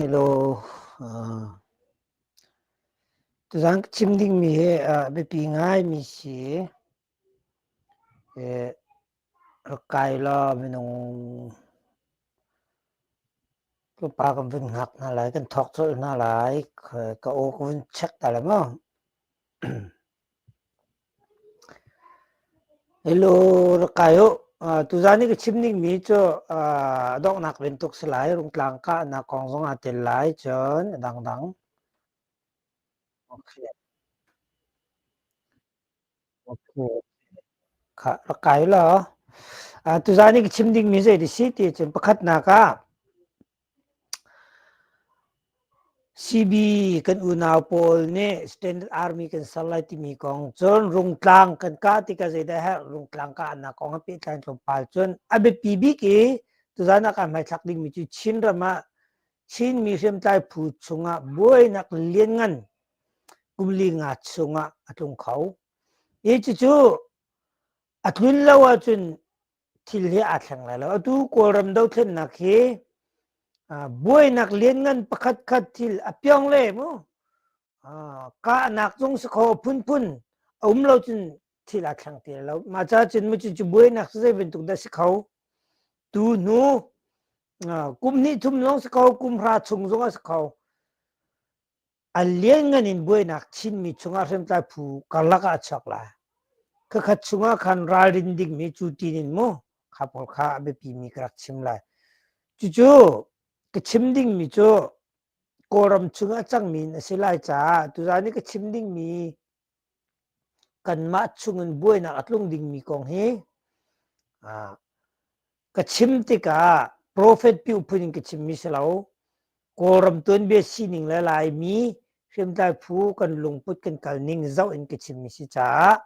Hello. Tuzaan ka chim dingmi hi biapi ngaimi si. Rak kai law minung tlawmpal kan vun hngak hna lai, kan thawk colh hna lai. Ka aw ka vun check ta lai maw? Hello, rak kai u. Tuzaan i ka chim dingmi cu donghnak bantuk si lai. Rungtlang kahnak kong zong aa tel lai. Cun a dangdang. Okay. Okay. Kha rak kai law. Tuzaan i ka chim dingmi zei ti si ti cun pakhatnak ah CB kan unau pawl nih Standard Army kan ser lai timi kong cun Rungtlang kan kah tikah zeidah a herh? Rungtlang kahnak kong he pehtlai tlawmpal cun a biapi bik i tuzaan ah kan hmaithlak dingmi cu Chinram ah Chinmi hriamtlai phu chungah buainak lianngan kum li nga chungah a tlung kho. Hi cucu a tlun lo ahcun thil hi aa thleng lai lo. Atu Kawlram dothlennak hi buainak lianngan pakhat khat thil a piong le mu kahnak zong si kho phunphun a um lo cun thil aa thleng ti lo. Mah ca cun mu cu buainak zei bantuk dah si kho. Tu hnu kum hnih thum zong si kho, kum hra chung zong a si kho. A lianngan in buainak Chinmi chungah hriamtlai phu karlak ah a chuak lai. Khakhat chungah khan ralrin dingmi cu tin in mu kha pawl kha a biapimi ka rak chim lai. Cucu ka chim dingmi cu Kawlram chungah a cangmi in a si lai caah tuzaan i ka chim dingmi kanmah chungin buainak a tlung dingmi kong hi ka chim tikah prophet piu phun in ka chimmi si lo. Kawlram tuanbia sining le Laimi hriamtlai phu kan lungput kan kal ning zoh in ka chimmi si caah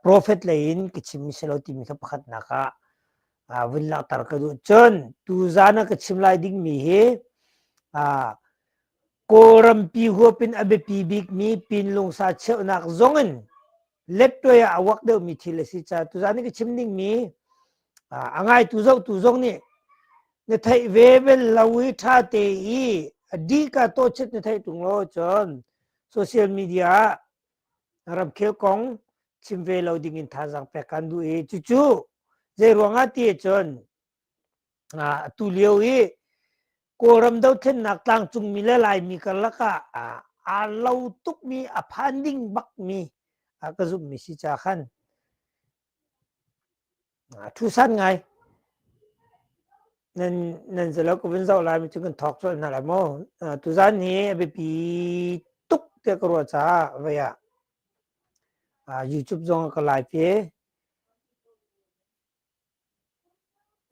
prophet lei in ka chimmi si lo timi kha pakhatnak ah vun langhter ka duh. Cun tuzaan ah ka chim lai dingmi hi Kawlrampi huap in a biapi bikmi Pinlungsa cheuhnak zong in leptuai ah a uak deuhmi thil a si caah tuzaan i ka chim dingmi a ngaitu zohtu zong nih na theih ve bel lo i ṭha te i a dih ka tawchit na theih ṭung lo cun social media ah ramkhel kong chim ve lo ding in thazaang pek kan duh i cucu zei ruangah ti cun Atu lio i Kawlram dothlennak tlangcungmi le Laimi karlak ah aa lo tukmi, a phan ding bakmi ka zumhmi si ca khan ṭhusan ngai. Nan nan zalo ka vun zoh lai mi cu kan thawk colh hna lai maw? Tuzaan hi a biapi tuk tiah ka ruah caah vei ah YouTube zong ka live i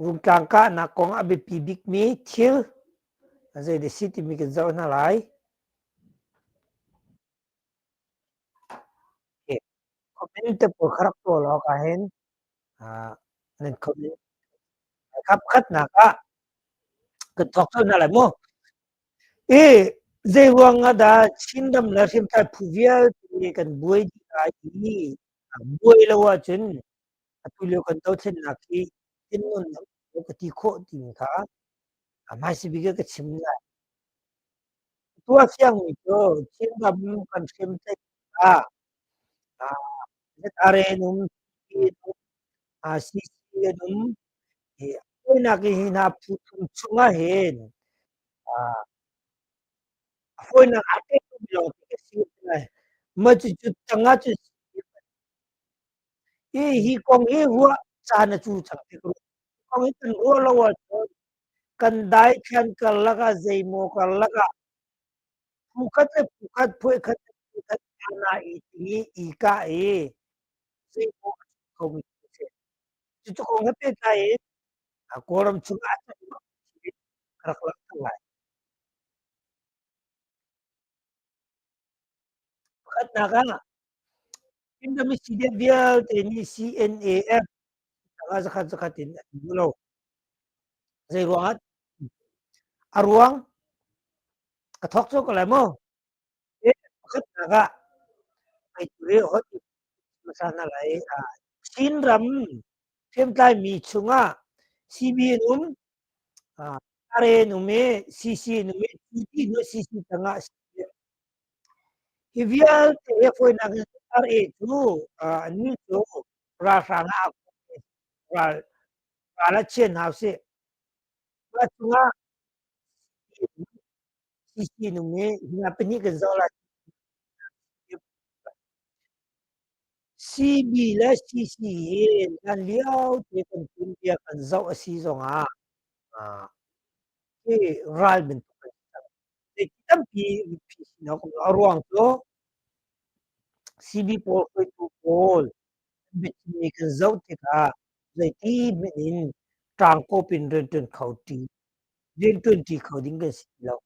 Rungtlang kahnak kong a biapi bikmi thil zeidah a si timi kan zoh hna lai. Comment te pawl kha rak tuah law ka hin nan comment kha pakhatnak ah kan thawk colh hna lai mu. I zei ruang ah dah Chinram le hriamtlai phu vialte kan buai dih lai i buai lo ahcun atu lio kan dothlennak hi thinlung ka ti khawh timi kha hmaisa bik ah ka chim lai. Tuah fiangmi cu Chinram kan hriamtlaih ah ZRA an um, CC an um. Fawinak hi hna phu thum chung ah hin a fawinak aa ṭek lawng te ka si. Mah cucu tang ah cun Hi kong hi ruah caan a cu cang ti ka ruah. Hi kong hi kan ruah lo ahcun kan daithlan karlak ah zeimaw karlak ah phu khat le phu khat, phuai khat le phu khat aa i ting i i kah i zeimaw a chuak khomi a si. Cucu kong he pehtlai in Kawlram chung ah a cang bak ka rak langhter lai. Pakhatnak ah Chinram i CDF vialte nih CNAF zakhat zakhat in an duh lo. Zei ruangah? A ruang ka thawk cu ko lai mu. Pakhatnak ah hot hmasa hna lai. Chinram hriamtlai mi chungah CB an um, RA an um i CC an um i. Ti nu CC tangah hi vialte hi fawinak in RA cu annih cu ralhrang ah ral ral a chian hau si. Mah cungah CC nung hi hna pahnih kan zoh lai. CB le CC hi hlan lio te kan tuanbia kan zoh a si zongah hi ral bantuk an si cang. Tampi mipi sin awk a ruang cu CB pawl hruaitu pawl biachimmi kan zoh tikah zeiti hmanh in ṭangkawp in rianṭuan kho ṭi rianṭuan ṭi kho ding kan si ti lo.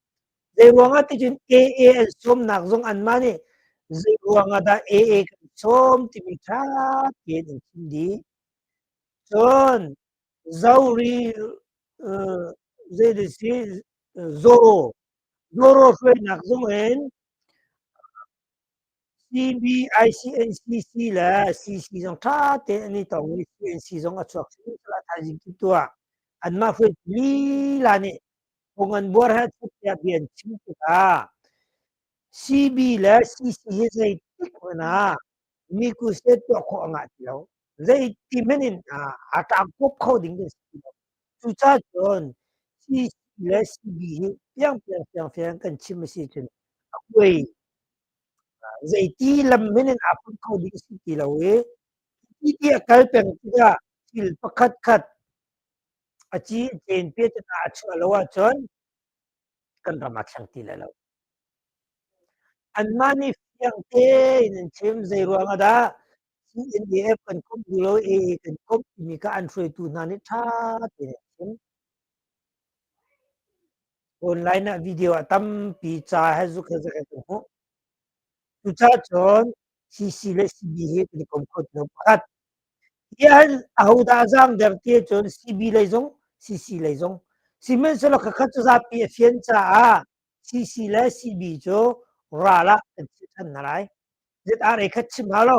Zei ruangah ti cun AA an sawmnak zong anmah nih zei ruangah dah AA kan sawm timi ṭha tein an chim dih. Cun Zori zei si Zoro Zoro hruainak zong in CBICNCC le CC zong ṭha tein an i tong i CNC zong a chuak thaizing cu tuah anmah hruaitu lila nih phung an buar he tiah bia an chim tikah CB le CC hi zeitik hmanh ah miku state tuah khawh a ngah ti lo. Zeiti hmanh in aa ṭangkawp kho ding kan si ti lo. Cucaah cun CC le CB hi piangpiang fiangfiang kan chim a si cun a kuai zeiti lam hmanh in aa put kho ding si ti lo i ti a kal peng tikah thil pakhat khat a ci a cen piat in a chuah lo ahcun kan ram aa thleng ti lai lo. Anmah nih fiang tein an chim zei ruang ah dah CNDF kan komh duh lo AA kan komh timi kha an hruaitu hna nih ṭha tein an chim. Online ah video ah tampi ca he zuk he zuk he kan hmuh. Cucaah cun CC le CB hi kan i kom kho ti lo pakhat. Hi ahhin ahodah a zaangder ti ahcun CB lei zong CC lei zong. Sihmanhsehlaw khakha cu zapi a fian caah CC le CB cu ral ah kan chiah ṭhan hna lai. ZRA kha chim hau lo.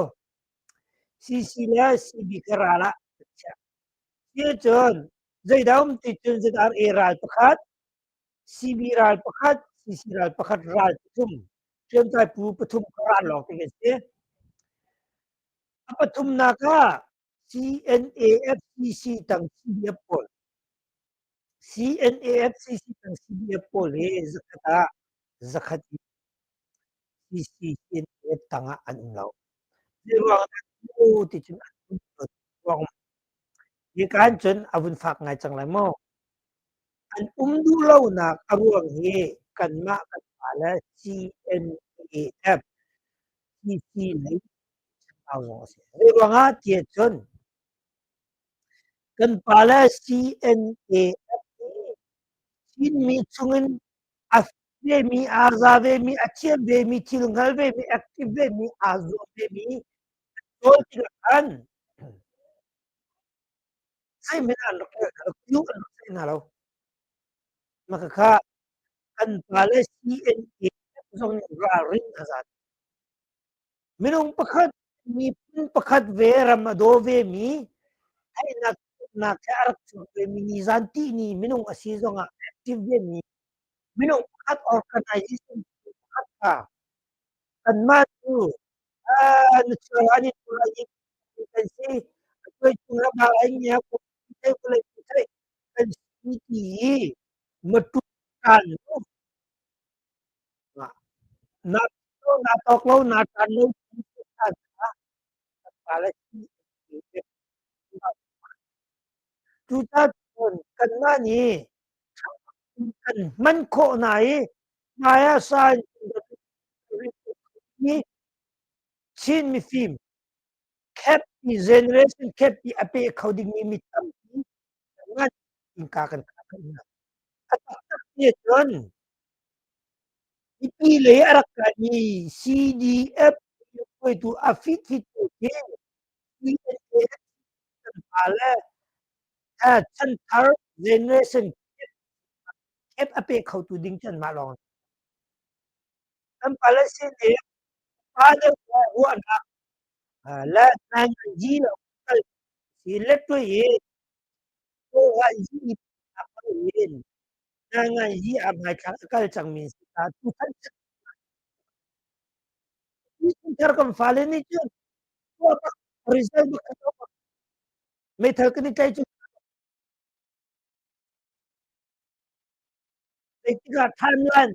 CC le CB kha ral ah kan chiah. Ti ahcun zeidah um ti cun ZRA ral pakhat, CB ral pakhat, CC ral pakhat ral pathum, hriamtlai phu pathum kha ral lawng ti kan si. A pathumnak ah CNAFCC tang CDF pawl. CNAFCC tang CDF pawl hi zakhat ah zakhat CC CNAF tang ah an um lo. Zei ruang ah ti cun an um Hi kaan cun a vun fak ngai cang lai maw? An um duh lonak a ruang hi kanmah kan pale CNAF CC lei chambau zong a si. Zei ruangah tiah cun kan pale CNAF hi Chinmi chungin a vemi, aa za vemi, a thiam vemi, thil hngal vemi, active vemi, aa zuam vemi cawl tikah khan zeihmanh an rak hna lo, an rak theih hna lo. Mah khakha kan pale CNA zong nih ralrin a zat. Minung pakhat, miphun pakhat ve, ram a daw vemi, theihnak nak he a rak chuak vemi, nizan tihni minung a si zongah active vemi, minung pakhat organization pakhat kha kanmah cu na chuah an in kan si tuai chung la ba ai nia ko thei ko lai thei kan si ti i matu kan na na tok lo na tan lo kan pala Cucaah kanmah nih kan hman khawh hna i hmai ah sa in Chin mifim cap ti generation cap ti a pe kho dingmi mi tampi ngan innka kan khar hna. A taktak ti ahcun mipi lei a rak kaimi CDF hruaitu a fit fit khi CNA kan pa le chanthar generation cap a pe khotu ding cu anmah lawng. Kan Palestine nih pa deuh le ruahnak le nainganzi lo kal si let i in. Ngai hi a hmaithlak a kal cangmi si ta tu than thar kan fale nih cun result bak meithal kan i tlai cu zeitikah timeline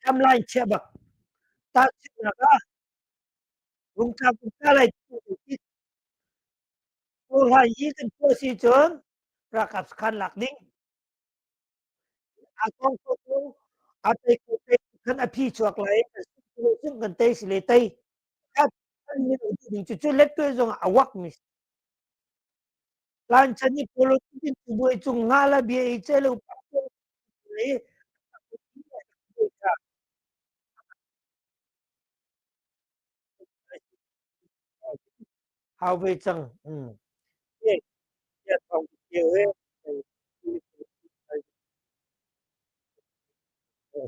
timeline chia bak tahchunhnak ah rungtla kan lai Hlan hi kan tuah si cun ralkap sakhan lak ding a kong ko a tei ko tei khan a phi chuak lai sung kan tei si le tei khat an min ding cu cu let zong a wak mi lan chan ni politics buai cung nga la bia i che lo Hau ve cang.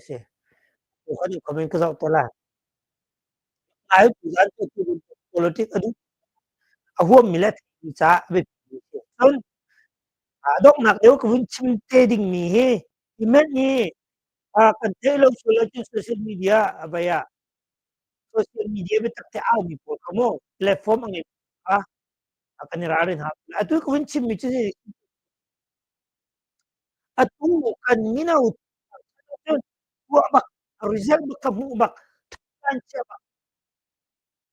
Si. Kan comment ka zoh te lai. Ai tuzan tu politic a duh a huam mi le ca a biapi. Cun a donghnak deuh ka vun chim te ding mi hi hmanh hi kan theih lo sual ahcun social media a vai ah social media biatak te au mi pawl kha mu platform a ngei kha kan i ralrin hau. Atu ka vun chim mi cu atu kan mino tuah bak result bak ka hmuh bak kan chia bak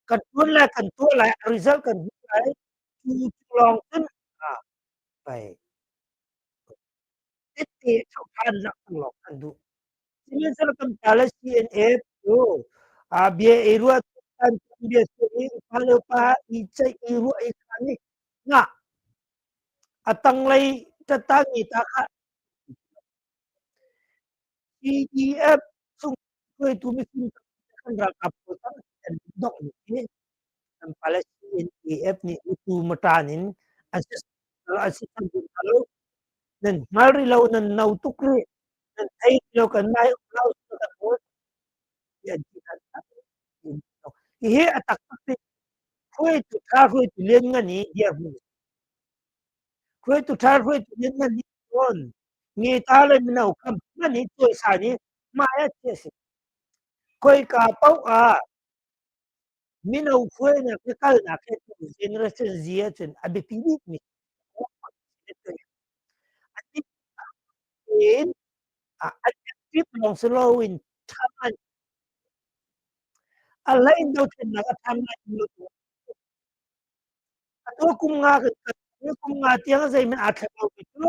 kan tuan lai kan tuah lai result kan hmuh lai cu lawng cun bai tette ṭhan lawng an duh. Sihmanhsehlaw kan pale CNA cu bia i ruah kan bia i upa le upa i ceih i ruah i khan i nga a tanglei ṭatangi ta kha CDF chung hruaitu mifim kan ralkap pawl an dongh mi kan pale CNAF nih utu matan in an si an si lo nan hngal rih lo nan no tuk rih nan thei lo kan nai lo kan hawl an ti hi a taktak ti hruaitu ṭha hruaitu lian ngan i dirhmun hruaitu ṭha hruaitu lian ngan ni tawn nge ta le mino kha hman hi cawisan i hmai ah chiah si khoika paoh ah mino hruainak le kalnak he generation Z ahcun a biapi bikmi in an active lawng si loin thaman a hlei in dothlennak a thaman atu kum nga kum nga tiang zeihmanh aa thleng lomi cu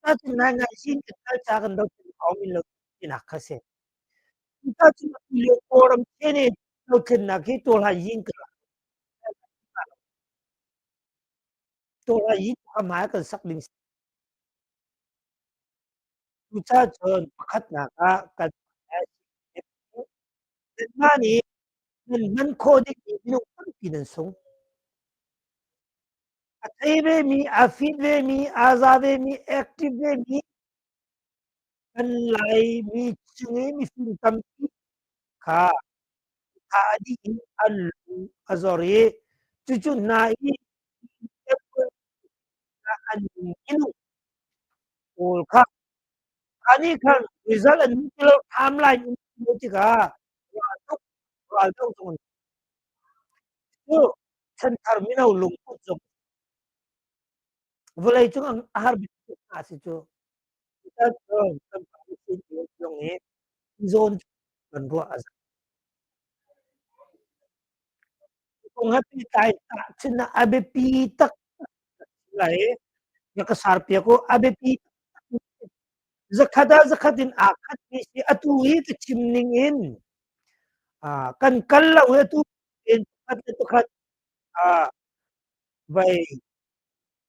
Cucun nai ngai sin kan kal ca kan dothlen awm in lo tinak kha si. Cucun atu lio Kawlram then i dothlennak hi tualhai yin ka tualhai yin kha hmai kan sak ding. Cucacun pakhatnak ah kan nanmah nih nan hman khawh dingmi minung tampi nan sung. A thei vemi, a fit vemi, aa za vemi, active vemi kan Laimi chung i mifim tampi kha tha a dih in an lung a zor i cucu hna i an minung pawl kha anih khan result an hmu ti lo timeline in hmu tikah ral tuk ral do zong cu chanthar mino lungput zong vawlei cung a har bik hna si cu kan zong hi zawn kan ruah a kong he pehtlai tahchunhnak a biapi tak lai na ka sarpiak u a biapi zakhat ah zakhat in aa khat mi si atu hi ka chim ning in kan kal lo hi atu in pakhat le pakhat vai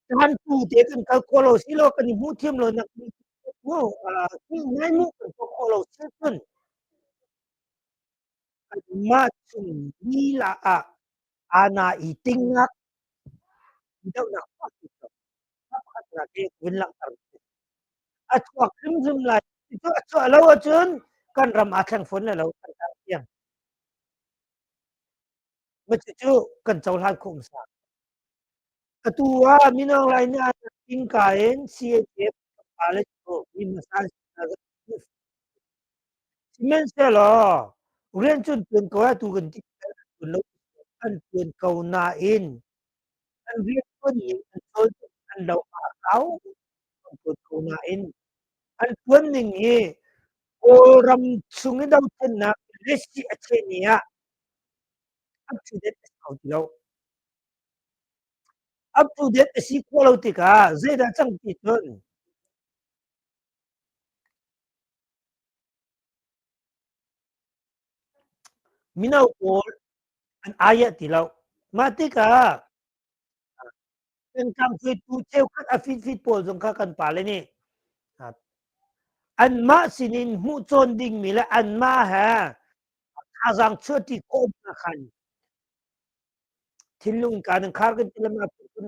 tantu te kan kal kho lo si lo kan i hmuh thiam lo nak mu ngai mu kan kho lo si cun Kanmah chung lila ah ana i tingnak dohnak pakhatnak hi vun langhter. A chuak hrimhrim lai. Cu a chuah lo ahcun kan ram aa thleng fawn lai lo kan tar tiang. Cucu kan cohlan khawh hmasa. Atu ah Minung Lai nih tingka in CATF. pale cu mi hmasa Sihmanhsehlaw rian cu an ṭuan ko lai tu kan ti an lo an ṭuan ko nain an rianṭuan ning an cawl an lo a kau an ṭuan ko nain an ṭuan ning hi Kawlram chung i dothlennak lesi a chehmi ah up to date a si kho ti lo. Up to date a si khawh lo tikah zeidah cang ti cun Mino pawl an aiah ti lo. Mah tikah pengtlang hruaitu cheukhat a fitfit pawl zong kha kan pale nih anmah sinin hmuh cawn dingmi le anmah he thazaang chuahṭi khawh hna khan thinlung kaan in khar kan ti le mah phun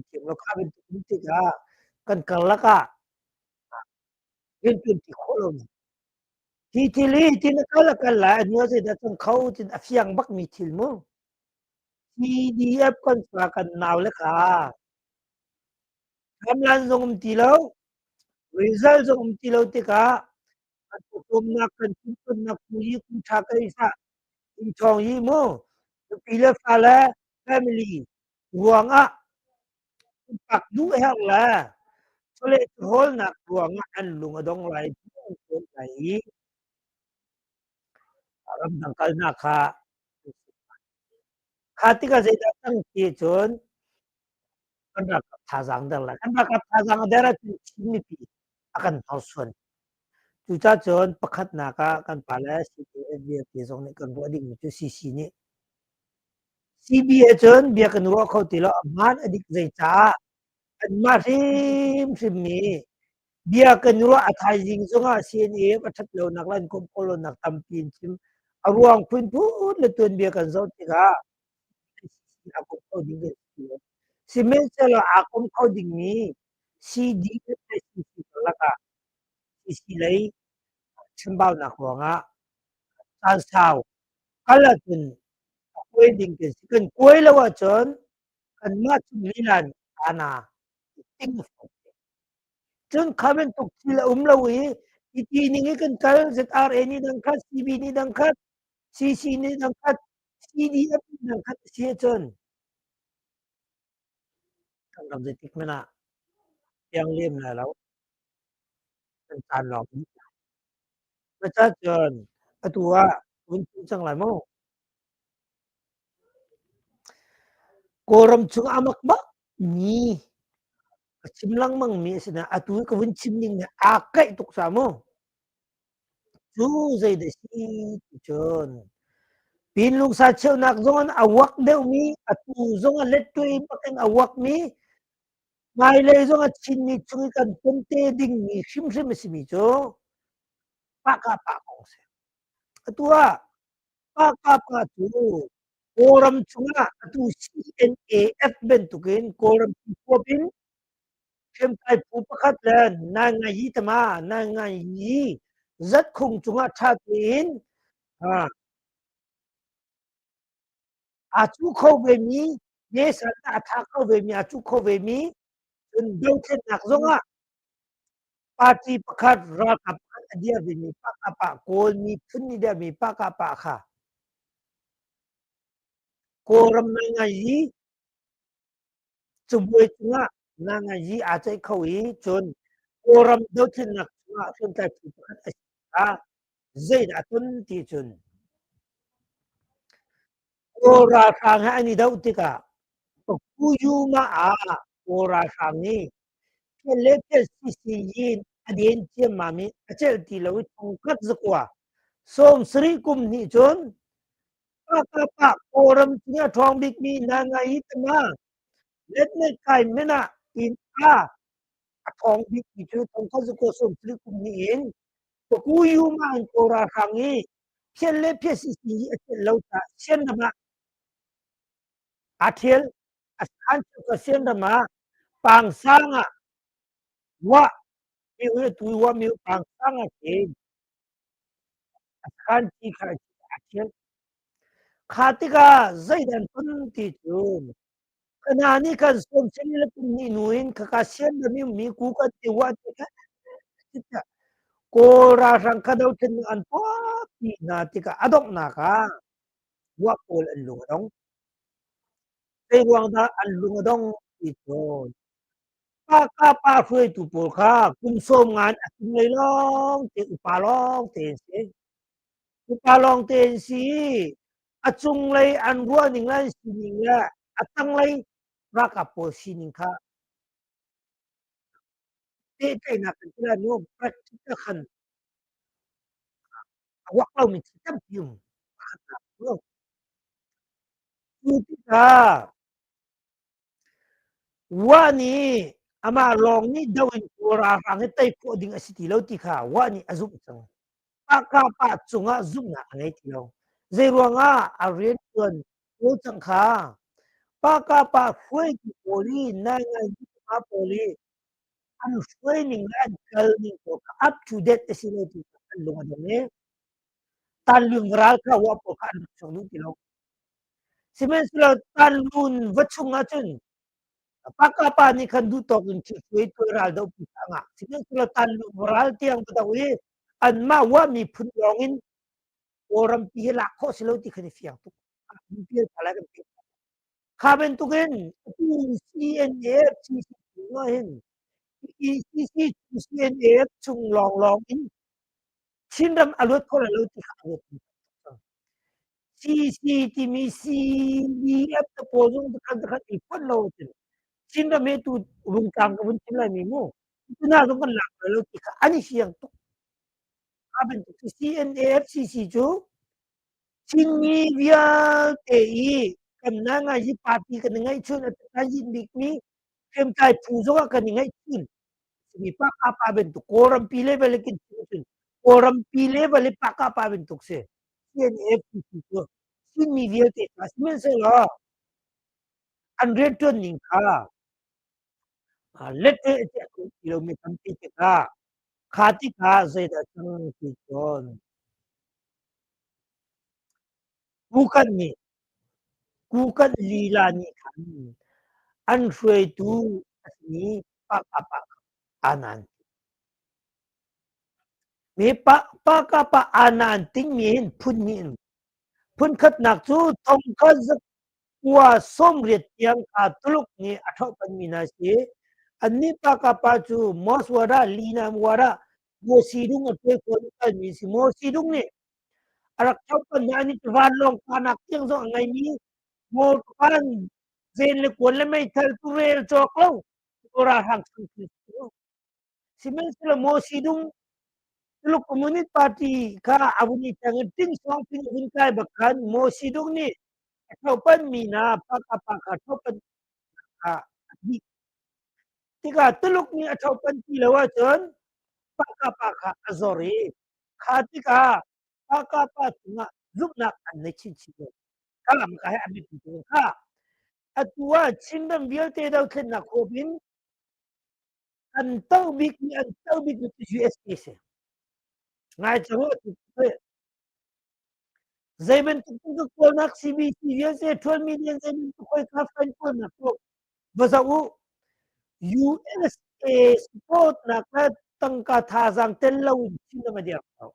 thiam lo kha bantuk um tikah kan karlak ah rianṭuanṭi khawh lo hi thil hi tin a kal a kal lai a hnu ah zeidah cang kho tin a fiang bakmi thil mu. CDF kan fa kan nau le kha Ramlan zong um ti lo, result zong um ti lo tikah kan pawcawmnak kan tintonnak pu hi kum ṭha ka i sah inn ṭhawng hi mu nupi le fale family ruangah pumpak duh herh le chawleh chawhawlnak ruangah an lung a dong lai an cawn lai i ramdang kalnak kha kha tikah zeidah cang ti cun kan ralkap thazaang der lai. Kan ralkap thazaang a der ahcun Chin mipi a kan hnorsuan. Cucaah cun pakhatnak ah kan pale CDF vialte zong nih kan ruah dingmi cu CC nih CB ahcun bia kan ruah kho ti lo. A hmaan a dik zeicaah anmah hrimhrim nih bia kan ruah a thaizing zongah CNA a ṭhat lonak le an komh khawh lonak tampi in chim. A ruang phunphun le tuanbia kan zoh tikah aa kom kho ding kan si lo. Sihmanhsehlaw aa kom kho dingmi CD le CC karlak ah CC lei chambaunak ruangah caan sau kal ahcun a kuai ding kan si. Kan kuai lo ahcun kanmah chung lila nih ana ting a fawi. Cun kha bantuk thil a um lo i i ti ning i kan kal ZRA nih dang khat, CB nih dang khat, CC nih dang khat, CDF nih dang khat a si ahcun kan ram zeitik hmanh ah piang lem lai lo. Kan caan lawng in. Cucaah atu ah vun chim cang lai mu. Kawlram chung a mak bak mi ka chim lengmang mi a si na atu ka vun chim ning nih aa kaih tuk sa mu. Cu zeidah si ti cun Pinlungsa cheunak zong in a uak deuhmi, atu zong a lettuai bakin a uakmi, hmailei zong a Chinmi chung i kan ton te dingmi hrimhrim a simi cu pah-kah-pah kong a si. Atu ah pah-kah-pah cu Kawlram chungah atu CNAF bantukin Kawlram huap in hriamtlai phu pakhat le naingai tama naingai zatkhung cungah ṭha tein aa cuh kho vemi mesan a tha kho vemi aa cuh kho vemi cun dothlennak zongah party pakhat ralkap pakhat a dir vemi pakapa Kawl miphun nih dirmi pakapa kha Kawlram naingai hi Cabuai cungah nangayi aa ceih kho i cun Kawlram dothlennak chungah hriamtlai phu pakhat a si caah zeidah a ton ti cun Kawl ralhrang he an i doh tikah Pakuyuma ah Kawl ralhrang nih phial le phial sisi in a den ciammam i a celh ti lo i thongkhat zakua 70 kum hnih cun Pakapa Kawlram chung a ṭhawng bikmi Nangai tama letmet kai men ah in a a ṭhawng bikmi cu thongkhat zakua 70 kum hnih in Pakuyuma in Kawl ralhrang i phial le phial sisi a celh lo caah Sianram ah aa ṭhial. A san cu ka Sianram ah Pangsang ah wah mi tu wah mi Pangsang ah khin a khan ti kha a ṭhial. Kha tikah zeidah an ton ti cu. Hna nih khan sawm sili le kum hnih hnu in khaka sian ram i ummi ku kan ti wa ti kha Kawl ralhrang kha dothlennak an tuahpi hna tikah a donghnak ah wa pawl an lung a dong. Zei ruang dah an lung a dong ti cu pa hruaitu pawl kha kum sawm ngan a cunglei lawng te upa lawng te an si. Upa lawng te an si i a cunglei an ruahning le an sining le a tanglei ralkap pawl sining kha pehtlaihnak kan ti lai mu practical khan a uak lomi thil tampi um pakhatnak cu. Cu tikah Wah nih amah lawng nih do in Kawl ralhrang hi tei khawh ding a si ti lo ti kha Wah nih a zumh cang. Pah cungah zumhnak a ngei ti lo. Zeiruangah a rianṭuan cawlcangh kha Pah hruaitu pawl i naingai pa pawl i an hruai ning le an kal ning pawl kha up to date a si lo ti kha an lung a dong i Tanlung ral kha Wah pawl kha an rak chuak duh ti lo. Sihmanhsehlaw Tanlun va chung ahcun Pakapa nih khan duhtawk in thilsuai tuai ral dohpi kha a ngah. Sihmanhsehlaw Tanlun ral tiang va do i anmah Wah miphun lawng in Kawlrampi hi lak khawh si lo ti khan i fiang tuk. Kha bantukin atu CNF CC chung ah hin CC CNF chung lawnglawng in Chinram a luat kho lai lo ti kha a ruat. CC timi CDF te pawl zong khan khan i fonh lo cun Chinram he tu rungtlang ka vun chim lai mi mu. Tuna zong kan lak lai lo ti kha an i fiang tuk. Kha bantuk CNAF CC cu Chinmi vialte i kan nangai party kan i ngeihchun a yin bikmi hriamtlai phu zongah kan i ngeihchun mi pa bantuk Kawlrampi level in cun Kawlrampi level i pa pa bantuk si CNAF CC cu Chinmi vialte kha sihmanhsehlaw an rianṭuan ning kha let te ti lomi tampi tikah kha tikah zeidah cang ti cun Kukan nih Kukan lila nih khan an hruaitu a simi Pakapa anan. Mi Pakapa anan tingmi hin phun hnih in phun khatnak cu thongkhat zakua 80 tiang kha Tuluk nih a ṭhohpanmi hna si. Annih Pakapa cu Mos Wara, Linam Wara, Mosidung a tuai khawn kalmi si. Mosidung nih a rak ṭhohpan hna an i vanlawng kahnak tiang zong a ngeimi Mawṭaw zen le kuan le meithal tu rel cawk lo ralhrang chung thil sihmanhsehlaw Maw Sidung Tuluk Communist Party kha a vun i tang i ting sawng pin a vun kai bak khan Maw Sidung nih a ṭhopan mi hna pakapa kha ṭhopan kha a dih tikah Tuluk nih a ṭhopan ti lo ahcun pakapa kha a zor i kha tikah pakapa cungah zumhnak an nei chinchin lo. Kha ka he a biapi tuk kha. Atu ah Chinram vialte dothlennak huap in an to bikmi an to bikmi cu USA si. Ngai cang u zei bantuk ka kawlnak CBC vialte ṭhuan mi nih zei bantuk hoi ka friend kawlnak tu va zoh u. USA support nak le tangka thazaang tel lo in Chinram a dir ko.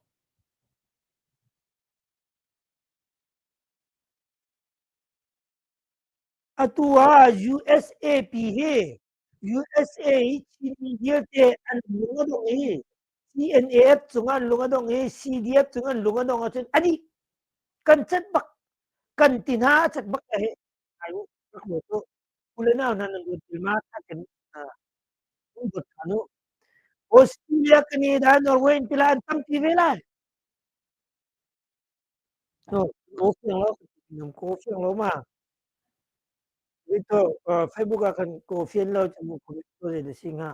Atu ah USAP hi USA hi Chinmi vialte an lung a dong i CNAF cungah an lung a dong i CDF cungah an lung a dong ahcun a dih. Kan cat bak. Kan ti hna a cat bak he. Ai u, rak ruat u. U le nau hna nan ruat bil ma tha ken un ruat than u. Australia, Canada, Norway in tila an tampi ve lai. No, ko fiang lo, ko fiang lo ma. Ito, Facebook ah khan ko fian lo cu mu comment ko zei na si hnga.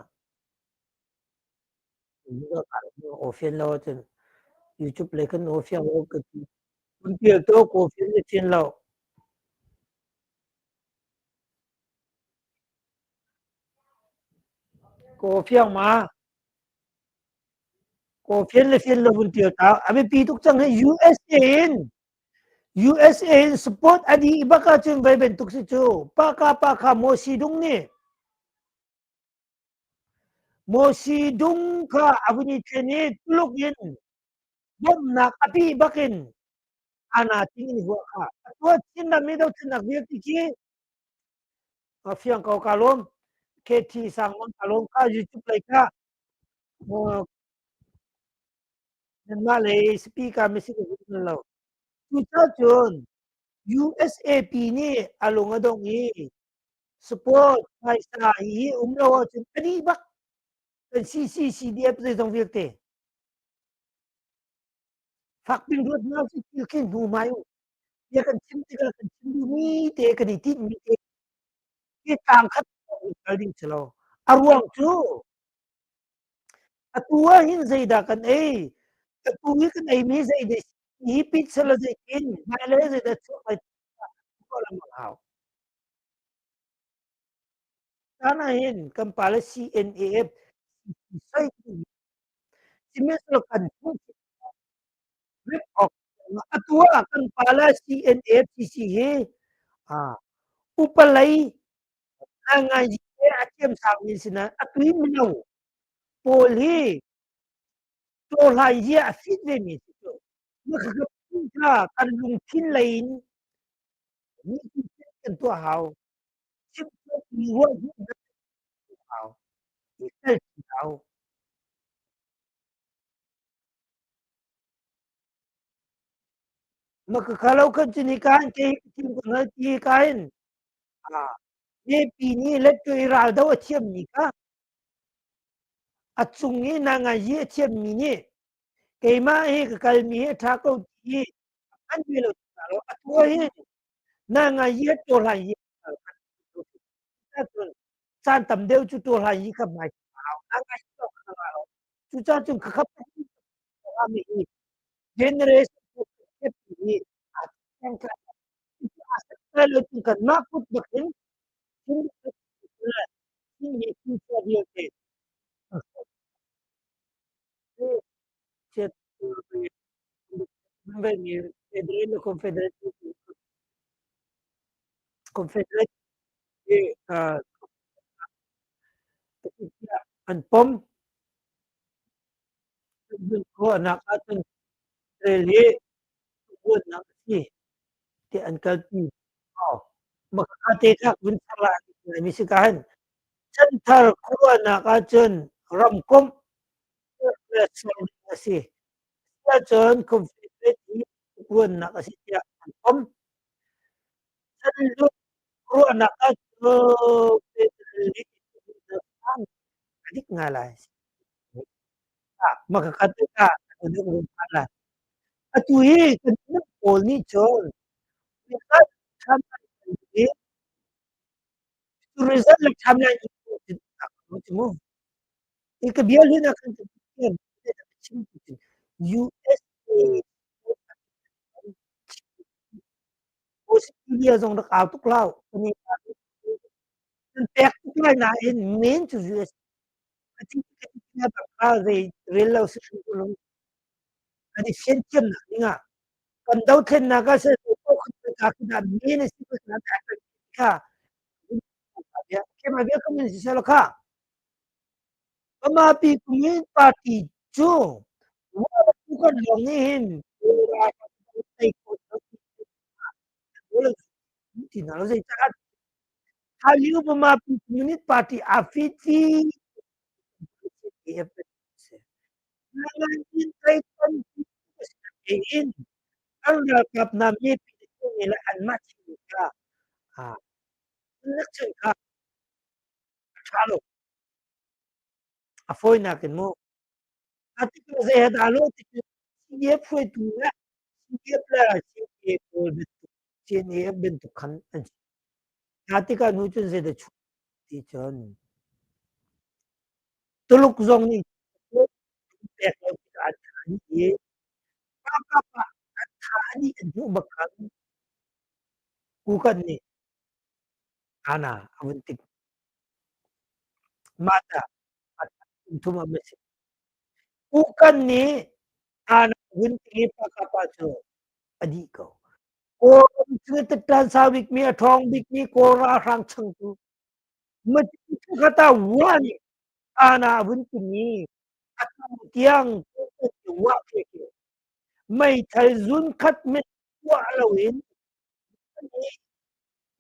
O fian lo ahcun YouTube lei khan o fiang lo ka ti. Kun pial to ko fian le fian lo. Ko fiang ma. Ko fian le fian lo vun tial ta. A biapi tuk cang hi USA in. USA in support a dih bak ahcun voi bantuk si cu paka pa kha Maw Si Dung nih Maw Si Dung kha a vun i thlen i Tuluk in bawmhnak a pi bakin ana ting in huah kha atu Chinram i dothlennak vialte khi a fiang ko ka lawm. KT Sangmang ka lawm kha YouTube lei kha nanmah lei speaker message ka vun lo. Cucacun USAP nih a lung a dong i support phaisa hi um lo ahcun a dih bak kan CC CDF zeizong vialte fakpin ruat hna usih thil khi hnu hmai u bia kan chim tikah kan chim duhmi te kan i tinhmi te hi tlang khat kal ding si lo. A ruang cu atu ah hin zeidah kan ei, atu hi kan eimi zeidah hi pit sela zeitin, hmailei zeidah chuak lai ruah lengmang hau. Caan ah hin kan pale CNAF soi sihmanhsehlaw kan hmuh rip awk atu ah kan pale CNAF CC hi upa lei ngai a thiam sangmi si nain atu hi mino pawl hi tawhlai zia a fit vemi si cu. Kha kan lungthin lei in kan tuah hau. Chimhmi ruah hau. I hau. Makakalo kan cu ni kan ke thim ko ngal ti kain mipi nih let i ral do a thiammi kha a cung i na ngai yi a thiammi nih keimah hi ka kalmi hi a ṭha ko ti an ve lo lo atu hi na ngai yi to hlan yi caan tam deuh cu to hlan yi kha mai na ngai yi to kha lo cucaah cun khakap mi hi generation hi a lo cun kanmah kut bak in Chinmi vialte Confederate Confederate an pom. Khuanak ahcun rel hi huatnak a si tiah an kalpi. Makha te kha vun thar la mi si ka hin chanthar khuaruahnak ahcun ramkomh le ser a si. Ahcun Confederate hi ruannak a si tiah an pom. Chanlut ruahnak ahcun federal hi a dik ngai lai. Makakhat tikah lai. Atu hi kan pawl nih cun result le timeline mu. I ka bia hlun ah khan chim USA Australia zong rak au tuk lo. Kan pek tuk lai nain main cu US zei rel lo si hrim ko lo. Kan i fian thiamnak ding ah kan dothlennak ah seh ka main a si ko kha kema bia kam in si sel kha Pamapi Communist Party cu kan lawng nih hin ti hna lo zeicah Hallyu Pamapi Communist Party a fit fi in an ralkap hna mipi le anmah kha kha a ṭha lo. A fawinak in mu. A tikah zei he dah lo ti cu CDF hruaitu le CDF le CNA pawl bantuk CNA bantuk khan an si. A tikah hnu cun zei dah chuah ti cun Tuluk zong nih pek lo tikah an tha an i ralkap ah an tha an i an hmuh bak khan Kukan nih Ana a vun tik. Mah tah thum a si. Kukan nih Ana vun tik i pakapa cu a dih ko. Kawlram chung i ṭan sau bikmi a ṭhawng bikmi Kawl ralhrang changtu Matu khat ah wa nih ana a vun timi atu tiang wa khi meithal zun khat mit tuah loin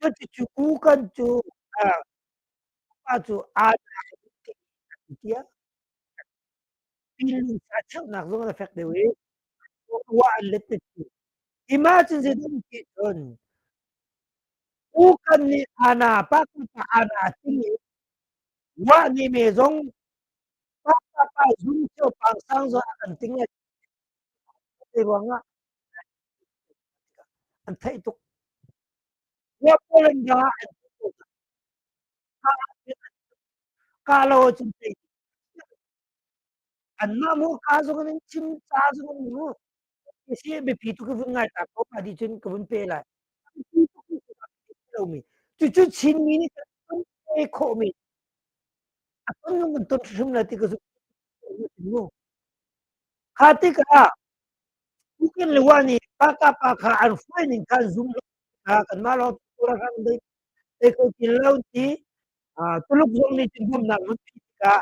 cucu kan cu pa cu aa tiah pilung sa cheunak zong a fek deuh i wa an let ti imagine zeidah ti cun ukan nih ana pa pa ana timi wa ni me zong pa pa zum cheu pang sang zo a kan ting lai ruangah an theih tuk. Wa Poland ram ah an ka lo cun tei anmah mu ka zong in chim ca zong in mu si biapi tu ka vun ngai ta ko pa di cun ka vun pe lai lomi cucu Chinmi nih kan ton pe khawhmi a ton zong kan ton hrim lai ti ka zumh mu. Kha tikah Ukin le wa nih pa pa kha an hruai ning kha an zum lo kha kanmah lawng ram dei dei ko ti lo ti Tuluk zong nih cun bawmhnak vun phi tikah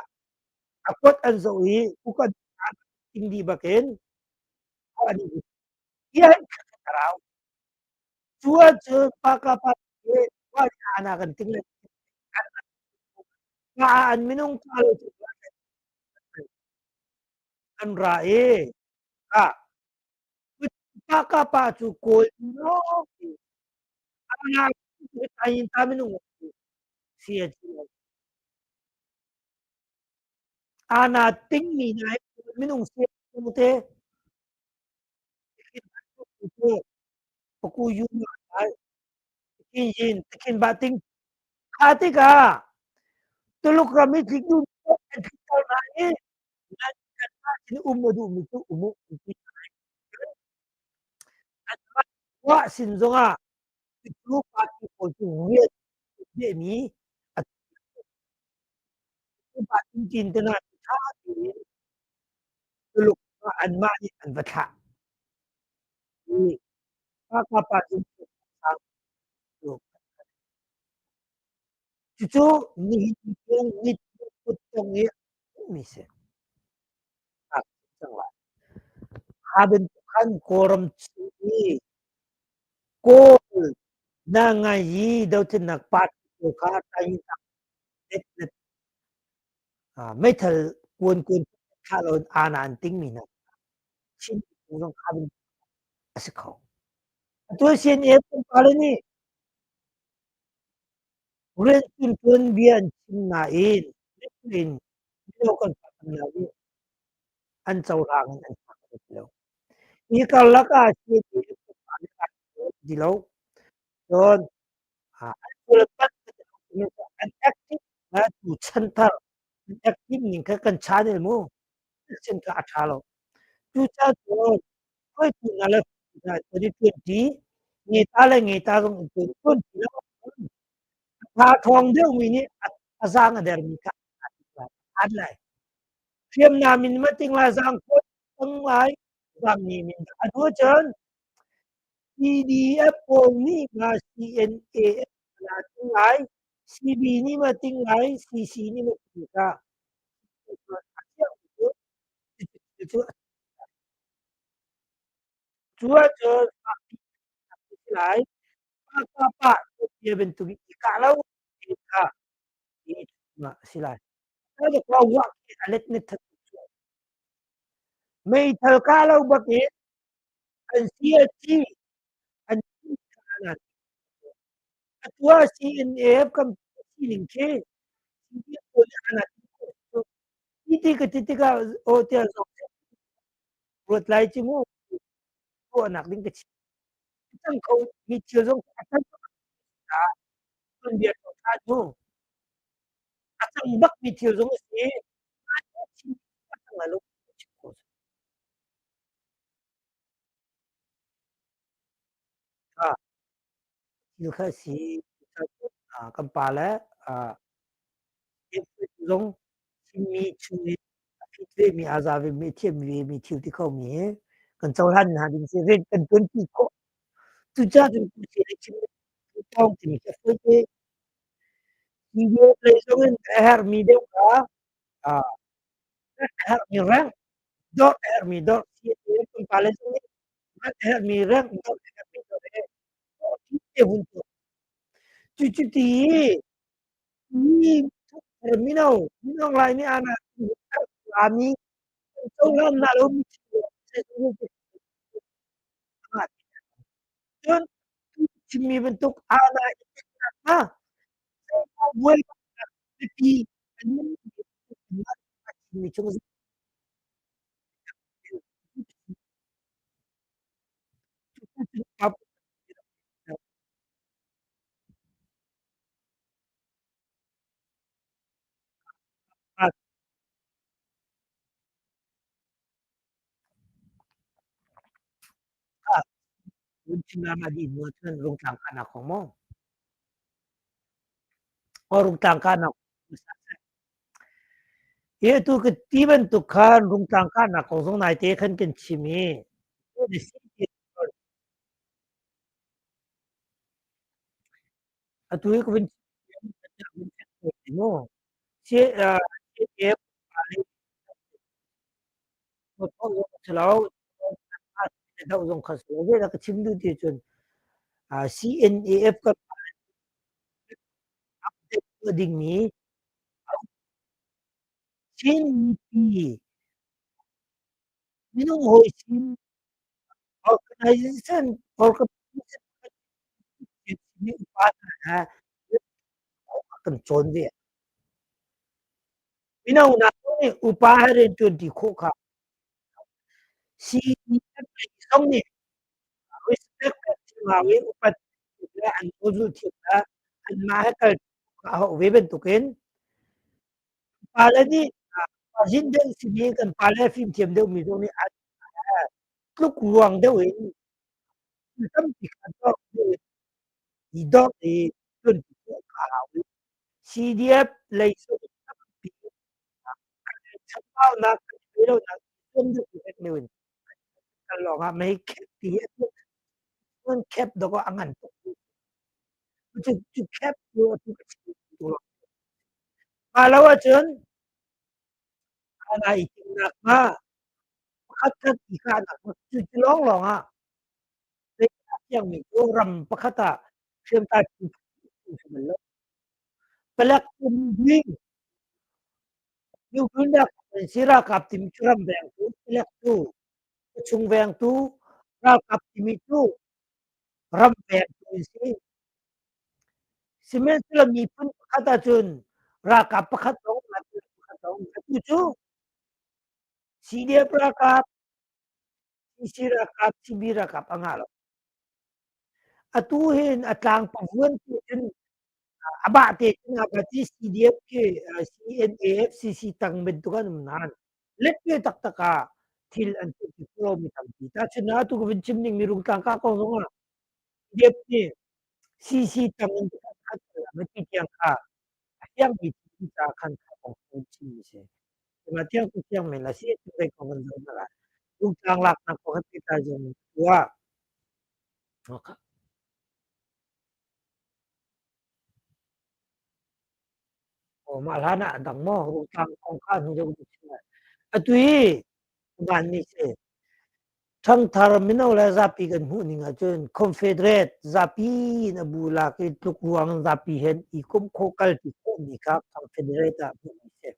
a kuat an zoh i ukan ting dih bakin an i hi a rau. Cu ahcun pa ka pa wa ana kan ting le ka an minung ka lo an ra i ah pa ka pa cu Kawl lawng ta minung si a ci ana tingmi na minung si te paku yu lai kin yin kin ba ting kha tikah Tuluk ram i tlik duh an tlik hna i nan kanmah sin um a duhmi cu um u an ti anmah ruah sin zongah cucu party pawl cu rian behmi a party tin te hna ṭha tein Tuluk ah anmah nih an va thlah. I pa cu Cucu nihin tiang mit kuttong i mi si. Cang lai. Kha bantuk khan Kawlram chung i Kawl na ngai i dothlennak party pawl kha meithal kuan kuan thlah lo in aa an tingmi hna Chin zong kha bantuk a si kho. Atu CNA pale nih Rianṭuan tuanbia an chim nain in mino kan fak hna i an cohlang in an fak kho ti lo. Hi karlak ah ti lo. Cun an active tu chanthar an active ning kha kan channel mu sin kha a ṭha lo. Cucaah cun hruaitu hna le hna kan i ṭuanṭi, ngeta le ngeta zong in ṭuan ṭuanṭi lo a ṭhawng deuhmi nih a zaang a dermi kha a lai. Hriamnam in ma ting lai zaang tang lai zaang ni min a hnu cun PDF pawl nih ma CNA la ting lai CB nih ma ting lai CC nih ma ting ka cu cu ahcun lai pa pa bantuk i kah lo kha a si lai. Meithal kah lo bak in an si an atu ah CNF kan sining khi ti ka ti tikah aw tiah ruat lai ci mu tuahnak ding ka chim cang kho mi thil zong a cang tuanbia ṭha mu a cang bak mi thil zong a si a cang lai lo. Thil kha a si. Kan pa le zong Chinmi chung i a fit vemi, aa za vemi, a thiam vemi, thil ti khomi hi kan cohlan hna ding si. Rian kan ṭuanṭi khawh. Cucaah cun chim tawng timi khi a fawi te. Video lei zong in a herhmi deuh kha a herhmi reng, dawr a herhmi dawr, kan pale zong nih a herhmi reng, dawr a herhmi dawr he te hun tuah. Cucu ti mi mino mino lai nih ana mi cohlan na lo mi cun chimmi bantuk ana i buai mipi mi chung. Rungtlang kahnak kong maw? Aw, rungtlang kahnak. Hi atu ka ti bantuk khan rungtlang kahnak kong zong naite khan kan chim i atu hi ka vun mu. CAF zong kha si lo. Zeidah ka chim duh ti cun CNAF kan update tuah dingmi Chin mipi minung hawi sin organization organization upa hna he kan cawn ve. Mino hna nih upa he rianṭuanṭi khawh kha CDF zong nih respect pek thiam hau i upat le an zulh thiam le anmah he kal a hauh ve bantukin pale nih zin deuh simi kan pale fimthiam deuhmi zong nih an tluk ruang deuh in tampi kha dawr deuh in i dawr i ṭuanṭi khawh kha a hau i CDF lei tampi chambaunak kan i lonak zuam deuh deuh in kal lawng ah mei khep ti hi an khep dawk a ngan tuk. Cu cu khep cu atu ka chim tu lo. Mah lo ahcun ana i timnak hnga pakhat khat i kahnak cu cu lawng lawng ah fiangmi cu ram pakhat ah hriamtlai phu si bal lo. Palek um ding Nuhmeinak si ralkap timi cu ram vengtu, palektu, khuachung vengtu, ralkap timi cu ram vengtu an si. Sihmanhsehlaw miphun pakhat ahcun ralkap pakhat zong pakhat zong atu cu CDF ralkap, CC ralkap, CB ralkap a ngah lo. Atu hin a tlang pavuan tu cun a bah te cun a ti CDF khi CNA FCC tang bantuk an um nain let ve taktak ah thil an tuah ti kho mi tampi. Tahchun ah atu ka vun chim ning mi Rungtlang ka kong zong ah CDF nih CC tang in khat khat ti tiang kha a fiangmi thil ca khan kha kong kong chim mi si. Mah tiang tu fiang men la si tu dei kong kan zoh hna lai. Rungtlang laknak kong he pehtlai zong tuah. Aw, mah hlan ah a dang maw? Rungtlang kong kha hnu deuh in chim lai. Atu hi vanmi si. Ṭhangthar mino le zapi kan hmuh ning ahcun Confederate zapi in a bu lak i tluk ruang zapi hen i komh khawh kal ti khawhmi kha Confederate ah hmuhmi si.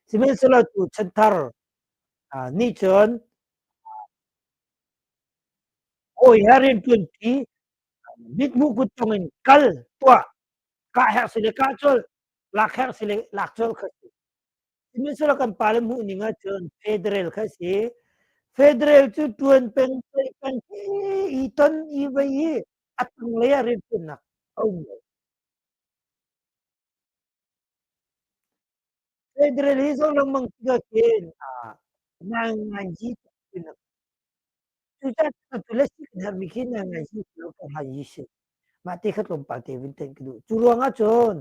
Sihmanhsehlaw tu chanthar nih cun hawi he rianṭuanṭi mithmuh kuttong in kal tuah kah herh si le kah colh, lak herh si le lak colh kha si. Sihmanhsehlaw kan pale hmuh ning ahcun federal kha si. Federal cu ṭuan peng, ceih peng, i ton i vei i a tanglei ah rianṭuannak a um lo. Federal hi zo lengmang tikah khin ngaingai Cucaah atu le si kan herhmi khi naingngai lo ka hai si. Mah te kha tlawmpal te vun theih ka duh. Cu ruangah cun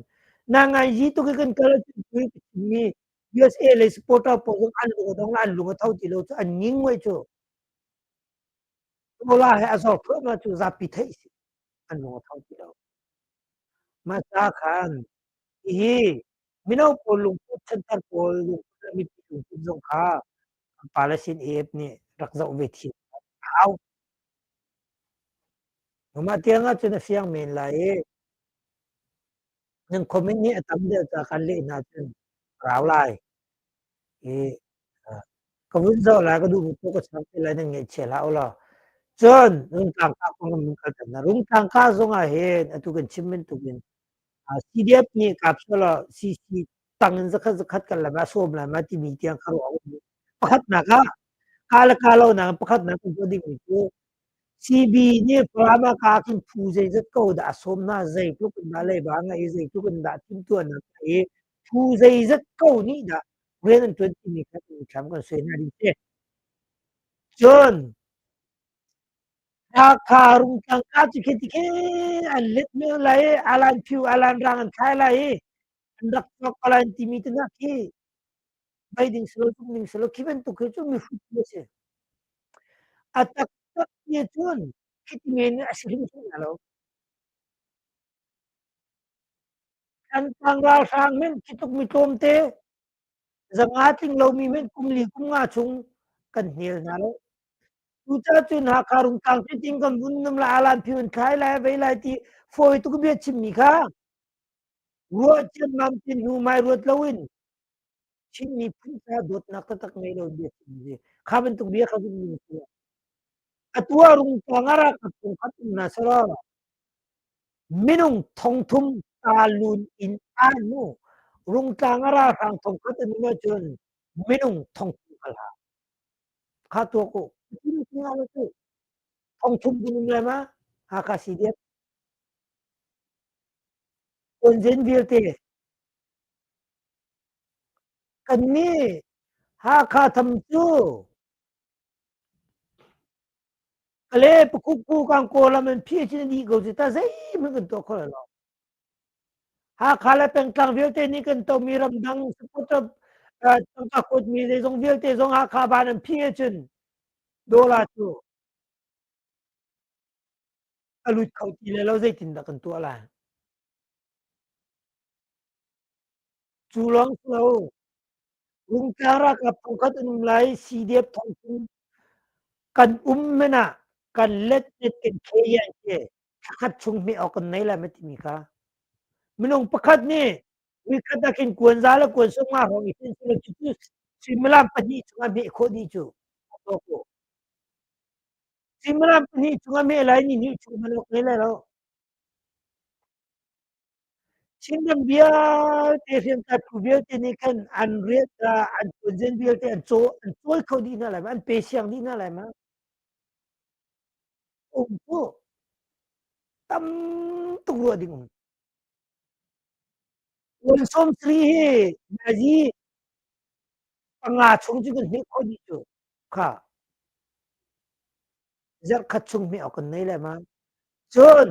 naingngai tuk i kan kal ahcun tui ka chimmi USA lei supporter pawl zong an lung a dong an lung a tho ti lo cu an nging ngoi cu. Bola he a zor thluahmah cu zapi theih si. An lung a tho ti lo. Mah ca khan hihi mino pawl lungput chanthar pawl lungput le mipi lungput zong kha kan pale sin AF nih rak zoh ve thiam a hau. Mah tiang ahcun a fiang men lai i nan comment nih a tam deuh ca kan leh hna cun rau lai. I ka vun zoh lai ka duhmi paoh ka cham te lai nan ngaihchia hlah u law. Cun Rungtlang kah kong in kal tan hna. Rungtlang kah zong ah hin atu kan chim bantukin CDF nih kap selaw CC tang in zakhat zakhat kan lam ah sawm lai ma timi tiang kha ruah um. Pakhatnak ah ka le ka lo nak pakhatnak kan tuah dingmi cu CB nih Falam ah ka khin phu zeizat ko dah a sawm hna, zeitluk in dah leiba a ngeih i zeitluk in dah timhtuahnak a ngeih i phu zeizat ko nih dah rian an ṭuan timi kha thlam kan suai hna ding si. Cun Hakha Rungtlang ka cu khi ti khi an let meo lai i alan phiu alan rang an thlai lai i an rak cawk ko lai an timi te hna khi bei ding silo tuk ning silo khi bantuk khi cu mihrut a si. A taktak ti cun khi ti men a si hrimhrim lo. Thantlang ralhrang men khi tluk mi tlawmte zanga tling lomi men kum li kum nga chung kan hnial hna lo. Cucaah cun Hakha Rungtlang fiting kan vun num la alan phiu in thlai lai vei lai ti fawi tuk bia chimmi kha ruah ciammam tin hnu mai ruat loin Chin miphun ca dawtnak taktak ngei lo bia chimmi kha bantuk bia kha zumh ning si. Atu ah Rungtlang ah ralkap thongkhat um hna selaw minung thongthum talun in an mu. Rungtlang ah ralhrang thongkhat an um ahcun minung thongthum kal ha. Kha tuak u. Thongthum kan um lai ma? Hakha CDF. Kuanzen vialte Kannih Hakha tham cu Kale Pakukku Kangkaw lam an phih chin dih ko cu ta zeihmanh kan tuah kho lai lo. Hakha le pengtlang vialte nih kan tomi ramdang supporter tangka kuatmi zeizong vialte zong Hakha van an phih ahcun dollar cu a lut kho ti le lo zeitindah kan tuah lai. Cu lawng si lo, Rungtlang ralkap thongkhat an um lai, CDF thongthum kan um men ah kan let net kan khe ke thlakhat chung hme awk kan nei lai ma timi kha. Minung pakhat nih nikhat ah khin kuan za le kuan sung nga hrawng i sin sila cu cu suimilam pahnih chungah hmeh khawh dih cu. Suimilam pahnih chungah hmeh lai ni hnih chung hman awk ngei lai lo. Chinram vialte hriamtlai phu vialte nih khan an rian an tuanzen vialte an caw an cawi kho dih hna lai ma an pe siang dih hna lai ma um cu tam tuk ruah ding um Kuan sawm sri hi nazi panga chung cu kan hmeh khawh dih cu kha zarh khat chung hmeh awk kan nei lai ma cun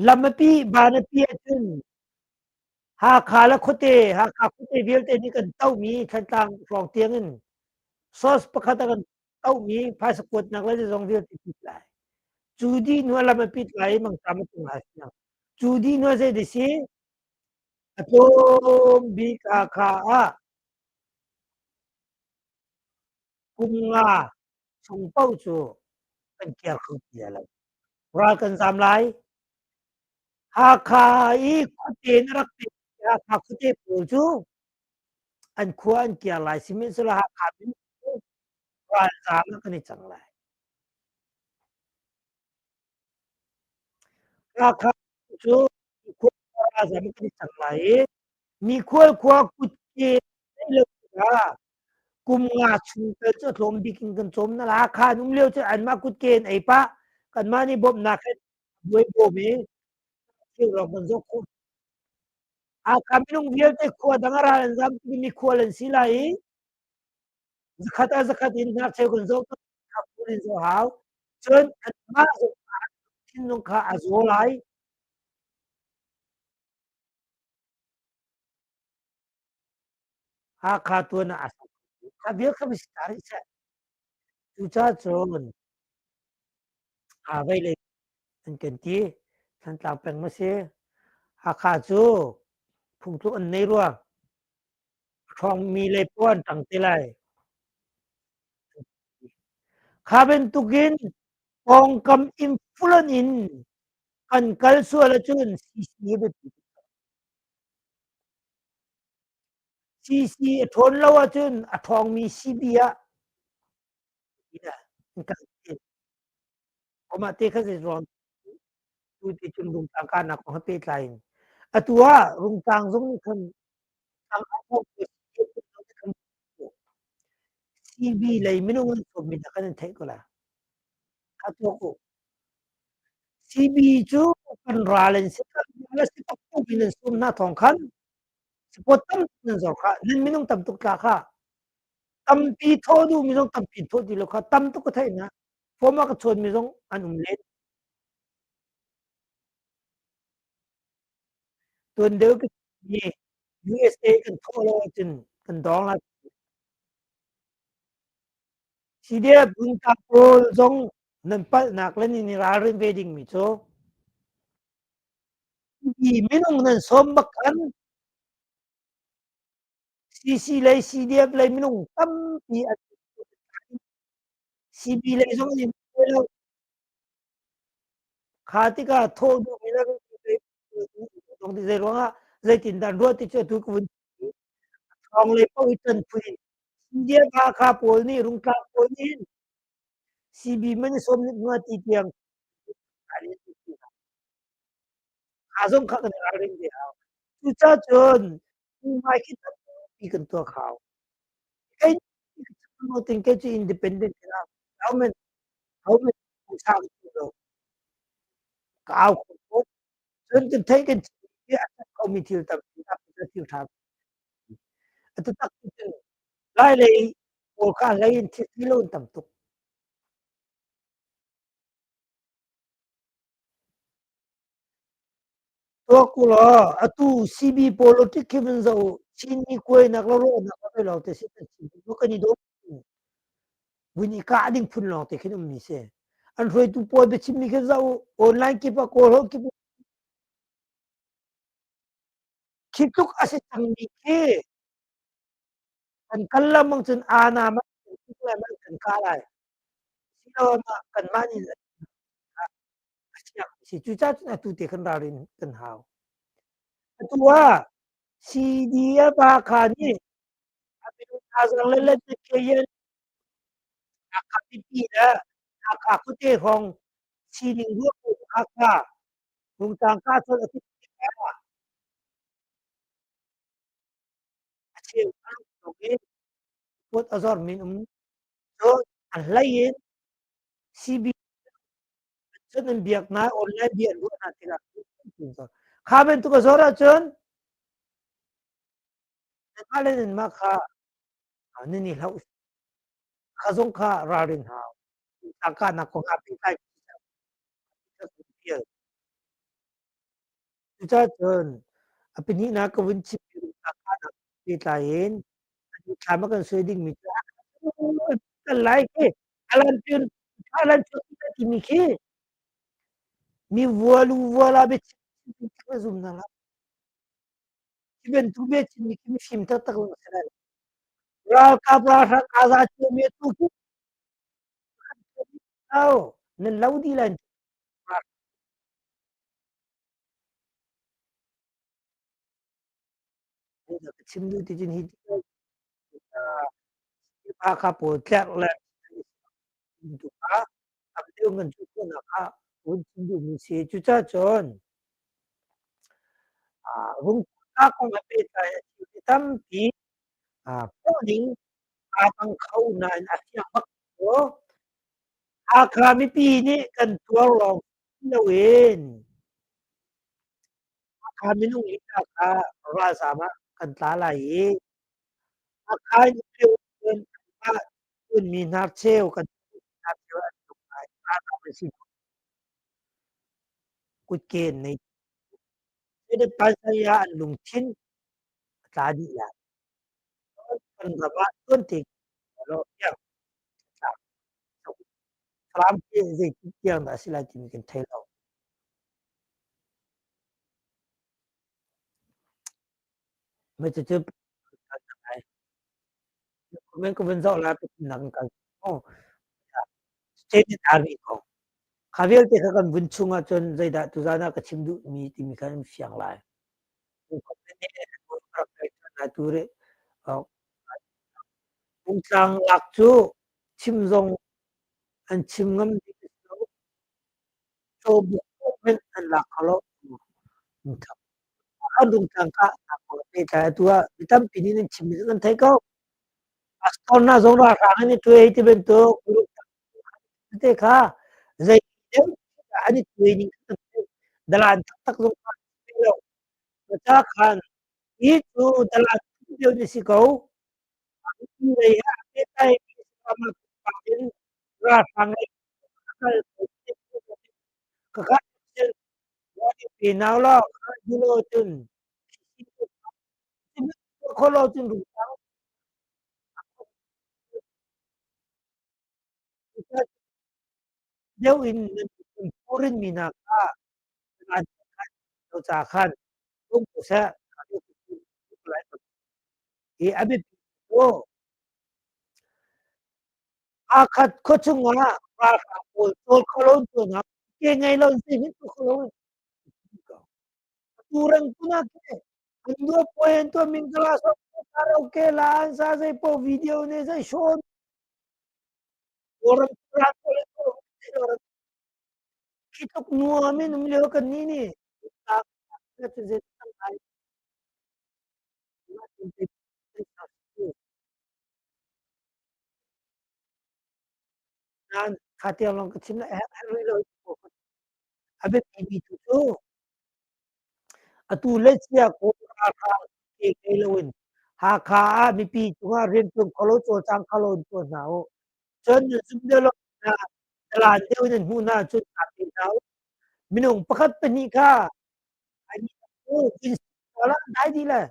lamapi vanapi ahcun Hakha le khuate Hakha khuate vialte nih kan tomi Thantlang hrawng tiang in source pakhat a kan tomi phaisa kuatnak le zeizong vialte pit lai cu dih hnu ah lam a pit lai i mangṭam a tlung lai cu dih hnu ah zei dah si a tlawm bik Hakha ah kum nga chung paoh cu kan kiar kho ti lai lo. Ral kan zam lai. Hakha i khuate na rak pek Hakha khuate pawl cu an khua an kiar lai. Sihmanhsehlaw Hakha min cu ralzam ah kan i cang lai. Hakha cu khua ralzam ah kan i cang lai i mi khual khua kutke lo tikah kum nga chung tal cu a tlawm bik in kan cawm na la kha an um lio cu anmah kutke in ei pah kanmah nih bawmhnak he buai bawm i thil lawng kan zoh khawh Hakha minung vialte khua dang a ral an zam timi khual an si lai i zakhat ah zakhat in hnakcheu kan zoh kha in zoh hau cun anmah zong thinlung kha a zaw lai Hakha tuan ah a sok. Kha vial kha si ta rih seh. Cucaah cun vei lei. An kan ti. Thantlang peng ma si. Hakha cu phungtluk an nei rua. Ṭhawngmi lei poah an ṭang te lai. Kha bantukin pawngkam influence in kan kal sual ahcun CC hi biapi tuk. CC a ṭhawn lo ahcun a ṭhawngmi CB ah an kal te. Amah te kha zei ruang tu ti cun Rungtlang kahnak kong he pehtlai in atu ah Rungtlang zong nih khan CB lei minung an sawmmi hna khan an theih ko lai. Kha tuak u. CB cu kan ral an si kan ral a si tuk tu in an sawm hna thawng khan support tam nan zor kha nan minung tam tuk tla kha tampi thawh duh mi zong tampi thawh ti lo kha tam tuk ka theih na form a ka chawn mi zong an um len. Tuan deuh ka mi USA kan thawh lo ahcun kan dawng lai. CDF rungtlang pawl zong nan palhnak le nan i ralrin ve dingmi cu hi minung nan sawm bak khan CC lei CDF lei minung tampi an CB lei zong an i lo. Kha tikah thawh duhmi le zei ruangah zeitindah an ruah ti cu atu ka vun thawng lei paoh i ṭan phun in CDF Hakha pawl nih Rungtlang pawl nih hin CB man i sawm hnga ti tiang kha zong kha kan i ralring ve hau. Cucaah cun hmai khi tampi kan tuak hau. Kei ting kei cu independent how men how men sa lo ka au kho cun kan theih kan a khomi thil tampi thil ṭha atu tak cun lai lei pawl kha hlei in thil ti lo tam tuk. Tuak u law atu CB politic khi vun zoh u. Chinmi kuainak le rawhnak a lawng te si kan chim kan i daw vun i kah ding phun lawng te khin ummi si. An hruaitu pawl biachimmi khi zoh u. Online kip ah kawl holh kip khi tluk a si cangmi khi kan kal lengmang cun ana man man kan kah lai. Silo mah kanmah nih a siang si. Cucaah cun atu te kan ralrin kan hau. Atu ah CDF Hakha nih a minung thazaang le letmetkeyen Hakha pipi le Hakha khuate hrawng sining ruah Hakha Rungtlang ka col a ti tikah a cheu a lung i pot a zor min um cun a hlei in CB cun an biaknak online bia an ruah hna tikah kha bantuk a zor ahcun nanmah le nanmah kha nan i hlauh kha zong kha ralrin hau tangkanak kong ah pehtlai Cucacun a pahnihnak ka vun chim tangkanak pehtlai in thlam a kan suai dingmi cu kan lai khi alan pion alan timi khi mi vualu vuala biachim na zum hna hlah. Hi bantuk biachimmi khi mifim taktak zong a si lai. Ralkap ralhrang aa za ciami atu khi nan lo dih lai. Ka chim duh ti cun hi Hakha pawl tlerh le tu kha tam deuh ngan cu khawhnak kha vun chim duhmi si. Cucaah cun rungka kong he pehtlai a thil hi tampi hmuhning aa dang kho nain a fiang bak ko. Hakha mipi nih kan tuar lawng si loin Hakha minung lila kha ralzaam ah kan tla lai i Hakha in cun kanmah ṭuanmi hnarcheu kan hnarcheu an tluk lai. Ralzaam an si. Kutke an nei. Cuti ah an lungthin a tla dih lai. Kan ram ah ṭuan te law tiang Falam hi zeitin tiang dah a si lai timi kan thei lo. Mah cucu comment ka vun zoh lai pathumnak in kal. Oh. State Army kong. Kha vialte kha kan vun chung ahcun zeidah tuzan ah ka chim duhmi timi kha an fiang lai. Pungtlang lak cu chim zong an chim ngam ding a si lo. Cawbuk hmanh an lak kho lo. Rungtlang kah pehtlai atu ah mi tampi nih nan chimmi cu kan theih ko. Pastor hna zong ralhrang an i tuai ti bantuk te kha zei deuh an i tuai ning kha kan theih. Dalan taktak zong kha an lo. Cucaah khan hi cu dalan deuh ni si ko. Lei he aa pehtlai mi in ralhrang lei a kal ko. Kakhat pe nau law dulo cun kholo cun rungtang deuh in nan foreign mi hna kha an ca khan um ko seh. Hi a biapi cu aa khat khuachung ah ralhrang pawl cawl kho lo tunak ke ngei lo zeihmanh tuah kho lo. Atu rang tuna ke an dua puai an tuah mingkala so karaoke la an sa zei po video ne zei show Kawlram ral khi tluk nuam in um lio kan ni ni Nan kha tiang lawng ka chim lai herh rih lo. A biapimi tu cu atu le cia Kawl ralhrang ke ngei loin Hakha ah mipi cungah rianṭuan kho lo cawlcang kho lo in tuah hna u. Cun nan zumh deuh lo hna dalaan deuh in nan hmuh hna ahcun kaa pe hna u. Minung pakhat pahnih kha ai mi cu dai dih le.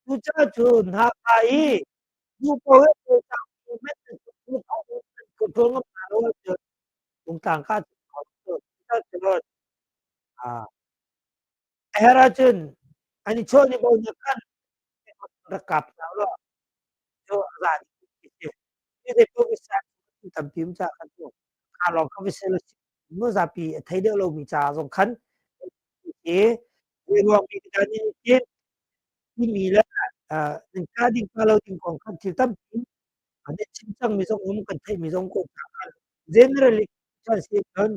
Cucaah cun Hakha i nupawl he cawlcang hmanh nan control ngam hna lo ahcun Rungtlang kah cu a herh ahcun an i chawh ni bo na khan rak kap hna law cu a za dih ti si. Tampi um ca khan cu kha lawng kha va si lo mu zapi a thei deuh lomi ca zong khan i ruang mi dah nih tin timi le nan kah ding kah lo ding kong khan thil tampi an i chim cangmi zong um kan theihmi zong ko khan generally chan si cun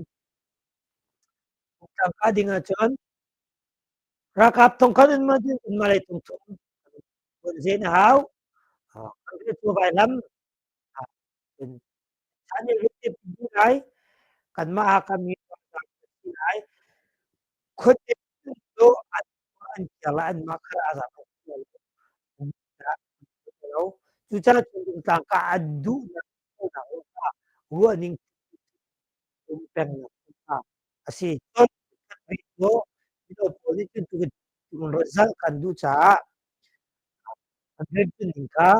tangka ding ahcun ralkap thong khan in ma din in malay thong thong kun zen hau kan tu vai lam chan i lai kanmah Hakha mi lai khuate cu an kir lai anmah kha a za lo. Cucaah cun tlangka an duhnak ruahning um pengnak a si. Cun mino pawl nih cun tu result kan duh caah an rianṭuan kha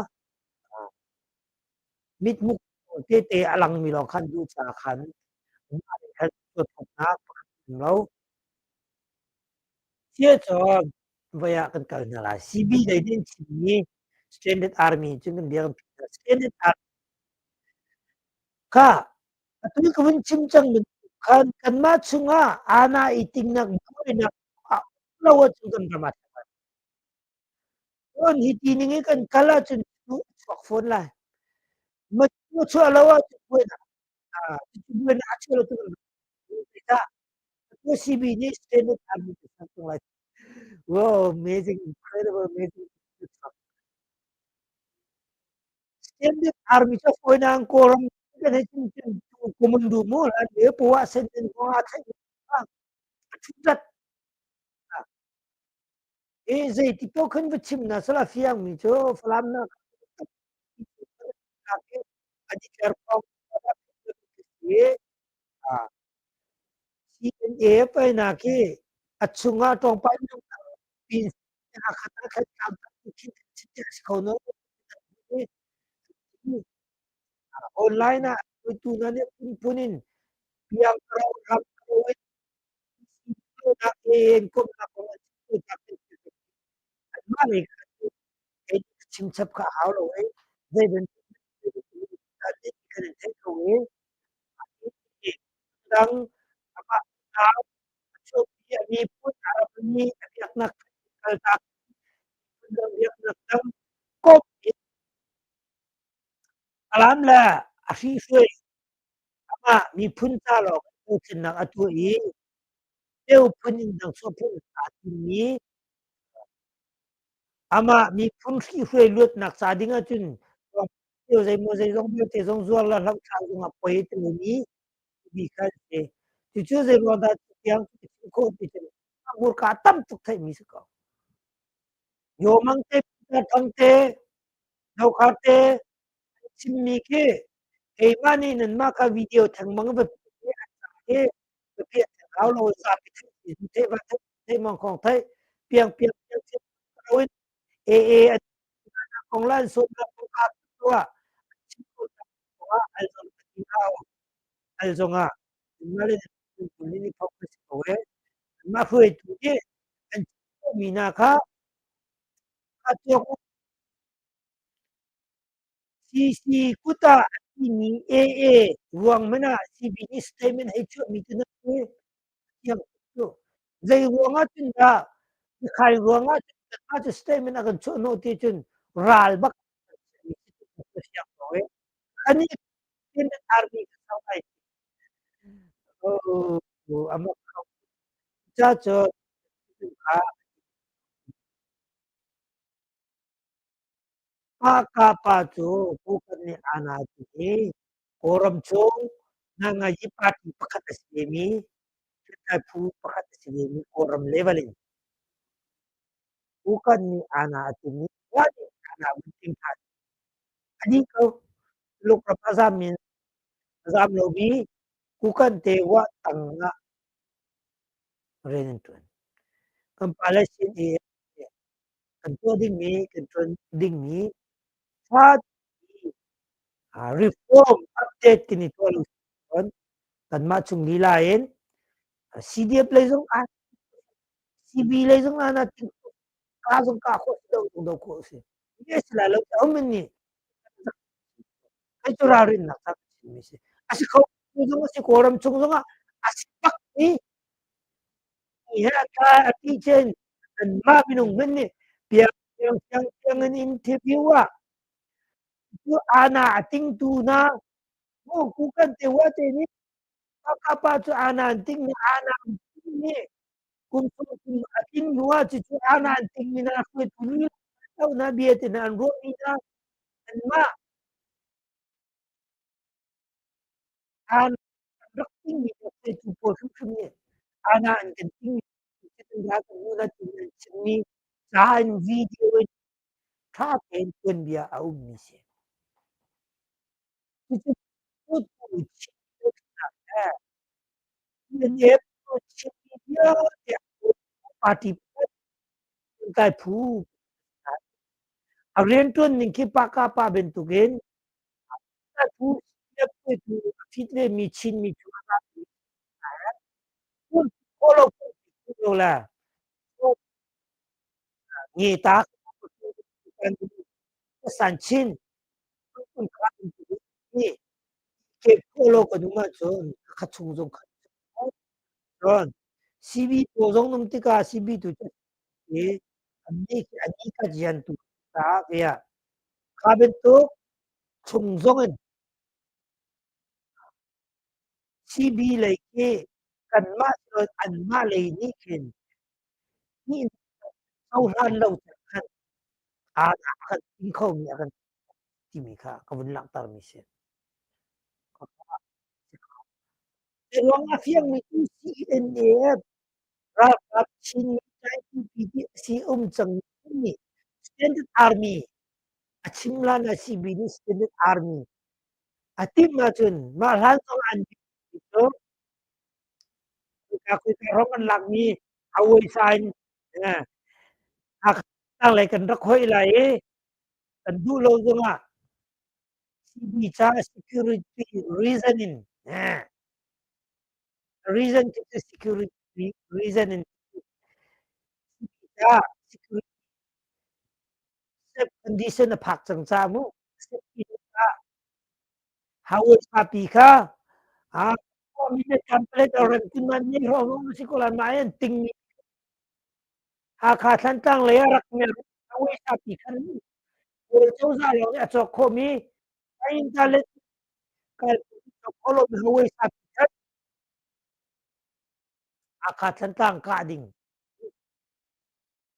mithmuh tete a langmi lawng khan duh caah khan mah nih khan tuahthawknak pakhat um lo. Siacun voi ah kan kal hna lai. CB lei nih an chimmi Standard Army cun kan bia kan phih hna. Standard Army kha atu ka vun chim cang bantuk khan kanmah chungah aana i tingnak buainak a um lo ahcun kan ram ah Cun hi ti ning i kan kal ahcun cu a chuak fawn lai. Ma cu a chuah lo ahcun buainak cucu buainak a chuah lo cu kan atu CB nih standard army te sang tung lai. Wow, amazing, incredible, amazing. Standard army cu fawinak Kawlram kan hei chim cun kumundu mu hlan le puah sen in kong aa theih a ṭhut I zeiti paoh khan va chim hna sehla fiangmi cu Falam nak an i tlerpawng CNA painak hi a chungah ṭawngpai minung tampi Hakha khan si kho no. Online ah tu hna nih phunphun in piang ram. Anmah lei kha cu kei chimchap kha a hau lo i zei bantuk kan in theih ko i dang amah nau a chuahpi a miphun a rammi a biaknak kaltak phundang biaknak dang komh in Falam le a hrihhruai amah miphun ca lawng dothlennak a tuah i Peu phun in dang chuah phun aa timmi amah miphun hrihhruai luatnak ca ding ahcun zeimaw zeizong vialte zong zuar le hlohthlau zong ah poi a ti lomi mi kha an si. Cucu zeiruang dah tiang ka chim khawh ti cu hmurka tam tuk theihmi si ko. Yawmang te, Thang te, Nokhar te chimmi khi keimah nih nanmah kha video thengmang va an ca khi va piah theng hau lo zapi theih theih va theih theih mang khong theih piang piang piang theih lo in AA an kong la an sawm la kong ka tuah chim ko ah al zong ti hau al zong ah mah le ni phok si ko e mah hruaitu nih an mi hna kha a tuak CC kut ah a timi AA ruang hmanh ah CB nih statement hei chuahmi cu na thiang cu. Zei ruang ah cun dah biakhai ruang ah cun kanmah cu statement a kan chuah hnawh ti cun ral bak siang ko e. Ani statement army ka sau ai. Oh, amak kho. Ca cu kha Pa cu Kokang nih aa ti i Kawlram chung Nangayi party pakhat a si vemi, hriamtlai phu pakhat a si vemi Kawlram level in Kokang nih aa a timi Wa nih aa vun ting ṭhan. A dih ko. Tuluk ram a zaammi a zaam lomi Kokang te Wa tang ah rian an ṭuan. Kan pale sin i kan tuah dingmi kan ṭuan dingmi ṭha reform update kan i tuah lo cun kanmah chung lila in CDF lei zong ah CB lei zong ah na ka zong ka khawh si do zong do khawh si ni si lai lo um in ni kai cu ralrinnak ta chimmi si a si kho zong a si Kawlram chung zong ah a si bak ni he a ti chen anmah minung hmanh nih piang piang siang siang in interview ah cu ana a tingtu hna mu ku kan te wa te nih pa cu ana an ting ni ana an ting ni kum kum a ting hnu ah cucu ana an ting mi na hruaitu ni na bia te na an ruah mi na anmah An rak tingmi hruaitu pawl hrimhrim nih ana an kan tingmi an chimmi ca in video in ṭha tein tuanbia a ummi si. Cucu CNF chimmi vialte party kai phu a rianṭuan ning khi pa ka pa bantukin A vemi Chinmi cu a zapi Ngeta san chin kan um ahcun kha chung zong kha cun CB pawl zong um tikah CB tu cu annih khi an i ka jian tu caah kha bantuk chung zong in CB lei khi kanmah cun anmah lei nih khin cohlan lo khan aa kan ting khomi a kan timi kha ka vun langhtermi si. Ruang a fiangmi cu CNAF ralkap Chin si um cang nih Standard Army a chim hlan ah CB nih Standard Army a timh ahcun mah hlan zong an cu kuika kuika rom an lakmi a uaisa in lei kan rak hoih lai i kan duh lo zongah CB ca security reason in reason to security reason in. Caah safe condition a phak cang ca mu. Safety ah Howard pi kha a mi le template a rem tin man ni ro mo si ko la ma yan ting mi Hakha Thlantlang lei a rak ngel Howard pi khan Kawl cozah lawng nih a cawk khawhmi internet kal cawk khawh lomi Howard pi khan Hakha Thlantlang kah ding.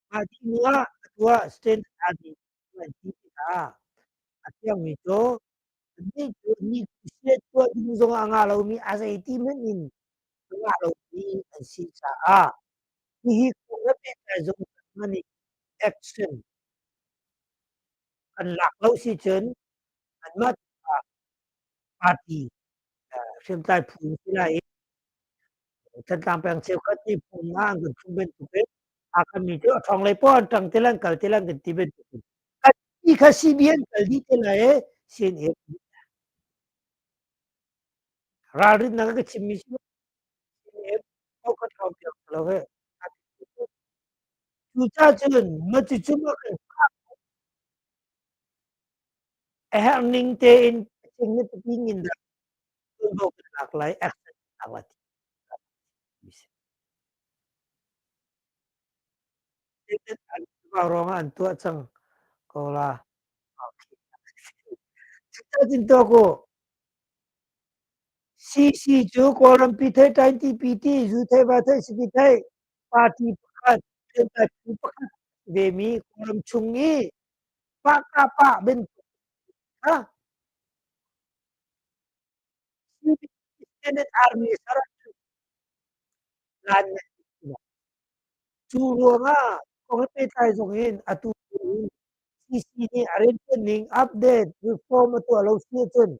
Mah ti hnu ah atu ah Standard Army an ti tikah a fiangmi cu annih cu ni siat tuah ding zongah a ngah lomi a zeiti hmanh in a ngah lomi an si caah hihi kong he pehtlai zong hmanh nih action kan lak lo si cun anmah ah party hriamtlai phu an si lai i Thantlang peng cheukhat nih phung ah an kan phung bantuk in Hakha mi cu a ṭhawng lei poah an ṭang te lai an kal te lai an kan ti bantuk in kan ti kha CB an kal dih te lai i CNA ralrinnak ka chimmi si CNA ko ka ṭhawng piak lo he. Cucaah cun macucu ma kan a herh ning tein thing na pipi in dah tuanvo kan lak lai, action kan lak lai. Ruangah an tuah cang ko la. Cucun tuak u. CC cu Kawlrampi thei ṭainti PT zu thei va thei siti thei party pakhat hriamtlai phu pakhat ve mi Kawlram chung i pah ka pah bantuk kha Senate Army lan. Cu ruangah kong he pehtlai zong in atu in CC nih a rianṭuan ning update reform a tuah lo si ahcun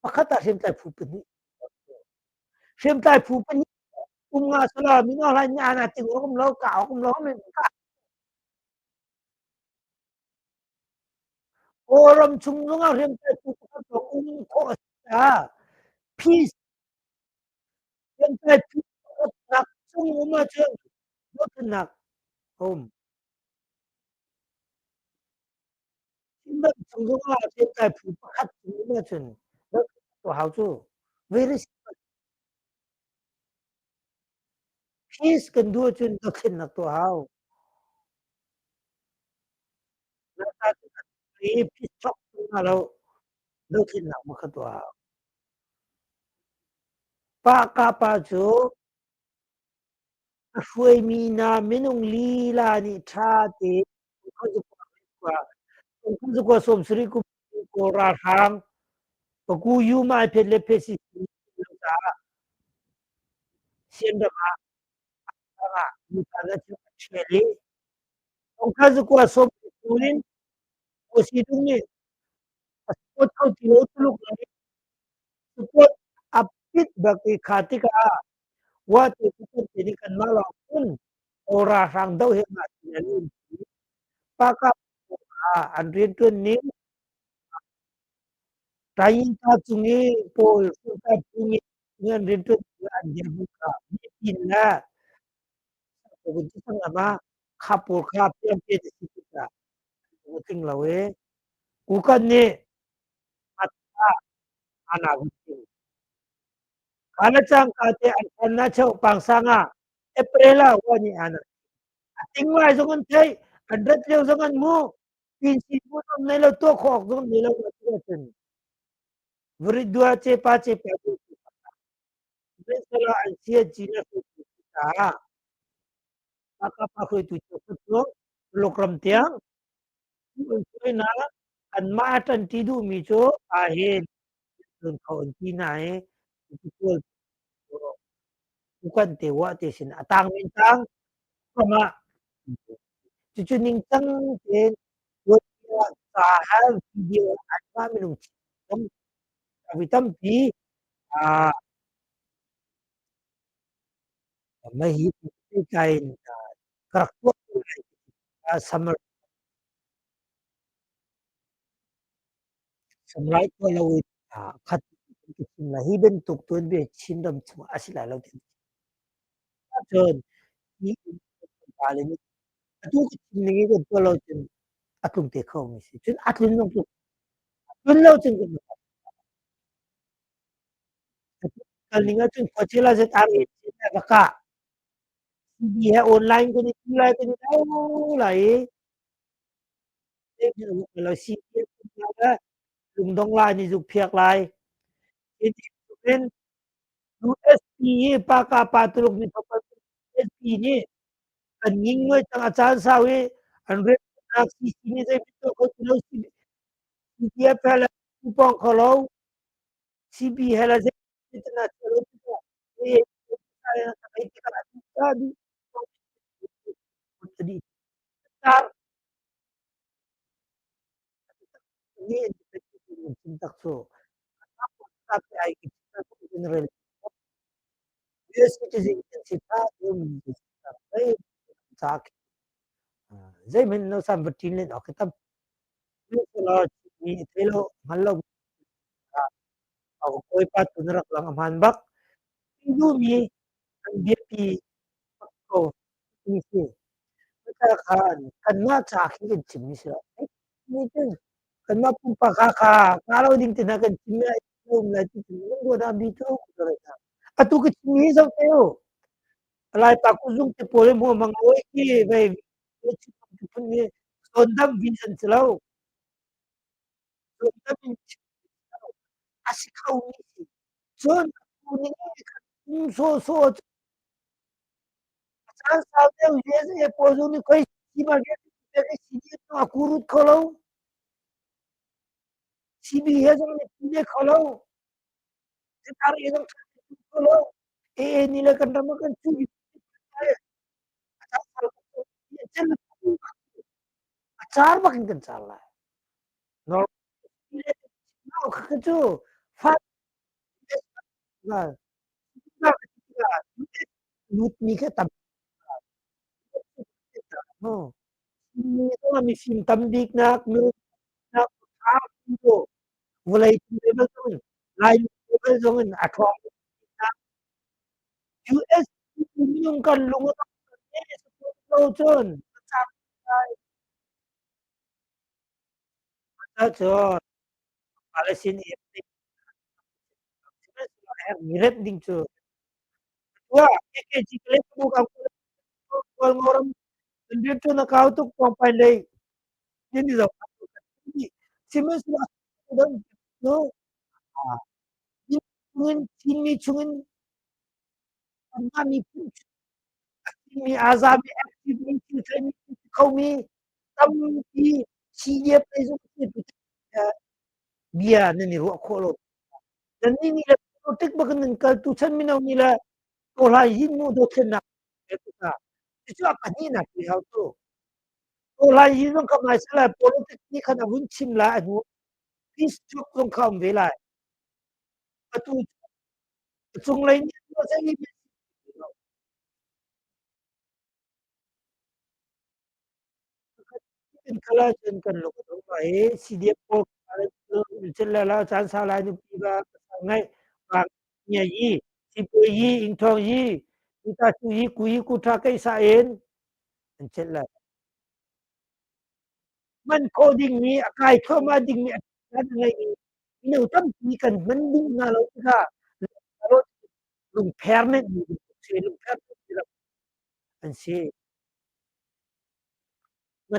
pakhat ah hriamtlai phu pahnih, hriamtlai phu pahnih um nga sala mino hlai nih ana ting awk um lo, ka awk um lo men ka. Kawlram chung zongah hriamtlai phu pakhat lawng um khawh a si caah peace hriamtlai phu pakhatnak chung um ahcun dothlennak a um. Chinram chung zongah hriamtlai phu pakhat chung um ahcun dothlennak tuah hau cu very simple. Peace kan duh ahcun dothlennak tuah hau. Peace talk hna lo, dothlennak ma kha tuah hau. Pa ka pa cu a hruaimi hna minung lila nih ṭha tein 17/70 kum Kawl ralhrang Paku Yu Mai Phet le Phet Si caah Sian ram ah mipa na cu a ṭhial i 1990 in Osi Dung nih a support kho ti lo. Tuluk lei support a pit bak i kha tikah Wate kan te nih kanmah lawng cun Kawl ralhrang doh hi mah ti an um. Paka an rianṭuan ning Tayinta cung i pawl phu nih an rianṭuan an dirhmun kha mipi le kha pawl kha piangpian a si tikah a tling lo i Kukan nih ana vun ting. Kha le cangka te an ṭhan na cheu pangsang ah April ah wa nih ana a ting lai zong an theih, an rat lio zong an hmuh, pinsi hmun um nei lo, tuah khawh awk zong nei lo ti ahcun Vurit dua cepa cepa Sihmanhsehlaw an sia cin a hruaitu caah Hakha hruaitu cheukhat cu Tuluk ram tiang an hruainak anmah a ṭanṭi duhmi cu ahhin ṭuan kho an ti hna i cucu ukan te wah te sin a tang men tang ram ah cucu ningcang tein ca hal video anmah minung tampi mah hi pehtlai in ka rak tuah ko lai summer Sumrai tuah lo in khat ka chim lai. Hi bantuk tuanbia Chinram chungah a si lai lo ti. Cun Pale nih atu ka chim ning i kan tuah lo cun a tlung te kho mi si. Cun a tlun zong tlung. A tlun lo cun kan kal ning ahcun khuachia ZRA va kah. CB he online kan i tu lai kan i do lai i CB lungdong lai ni zuk phiak lai. In USP hi pa ka pa tuluk ni USP nih an nging ngoi cang a caan sau i an riantuannak CC nih zei tuah kho ti lo CDF he le pong kho lo CB he le zei na lo Zeihmanh no san va ṭin len awk khi tam. Mi thei lo hngal lo kawipa tu na rak lang a hmaan bak. Duhmi an biapi bak ko mi si. Cucaah khan kanmah ca khi kan chimmi si lo. Nih cun kanmah pumpak kha kha ka lo ding te hna kan chim lai um lai ti cun lungruat ah bi cu atu ka chimmi hi zoh te u. Laipa kuzung te pawl hi hmuamang oi khi vei phun hi sondam vision si lo. Sondam in a si kho mi si. Cun atu ning i sawhsawh a caan sau deuh USA pawl zong nih khoi si ma vialte a kurut kho lo. CB he zong nih pile kho lo. ZRA zong kho lo. AA nih le kan ram ah kan cu a car bak in kan car lai. Normal cu fa lutmi kha tam mifim tam biknak nak vawlei level zong Lai level zong in a ṭhawng US minung kan lung a lo cun cun Palestine herhmi remh ding cu tuah KKG Kawlram kan rianṭuan a kau tuk pawngpai lei nan i zoh sihmanhsehlaw cu Chinmi chungin anmah miphun a fimmi aa zami active mi thil theimi khomi tampi CDF lei zong bia nan i ruah khawh lo. Nannih nih le politik bak in nan kal tuchan mino nih le tawhlai hin mu dothlennak cucu a pahnihnak ti hau tu. Tawhlai hin zong kha mai seh lai politik nih khan a vun chim lai a hnu peace talk zong kha um ve lai. Atu cunglei nih zei In kal ahcun kan lung a dong lai i CDF pawl la caan sau lai nupi va pasal ngeih vang ngia yi sipuai yi ingthawng yi tuta cu yi ku yi ku tha keih sa in an celh lai. Man khawh dingmi a kai thluahmah dingmi a ngeimi mino tampi kan hman duh hna lo tikah lungpher neih mi lungpher an si. Hi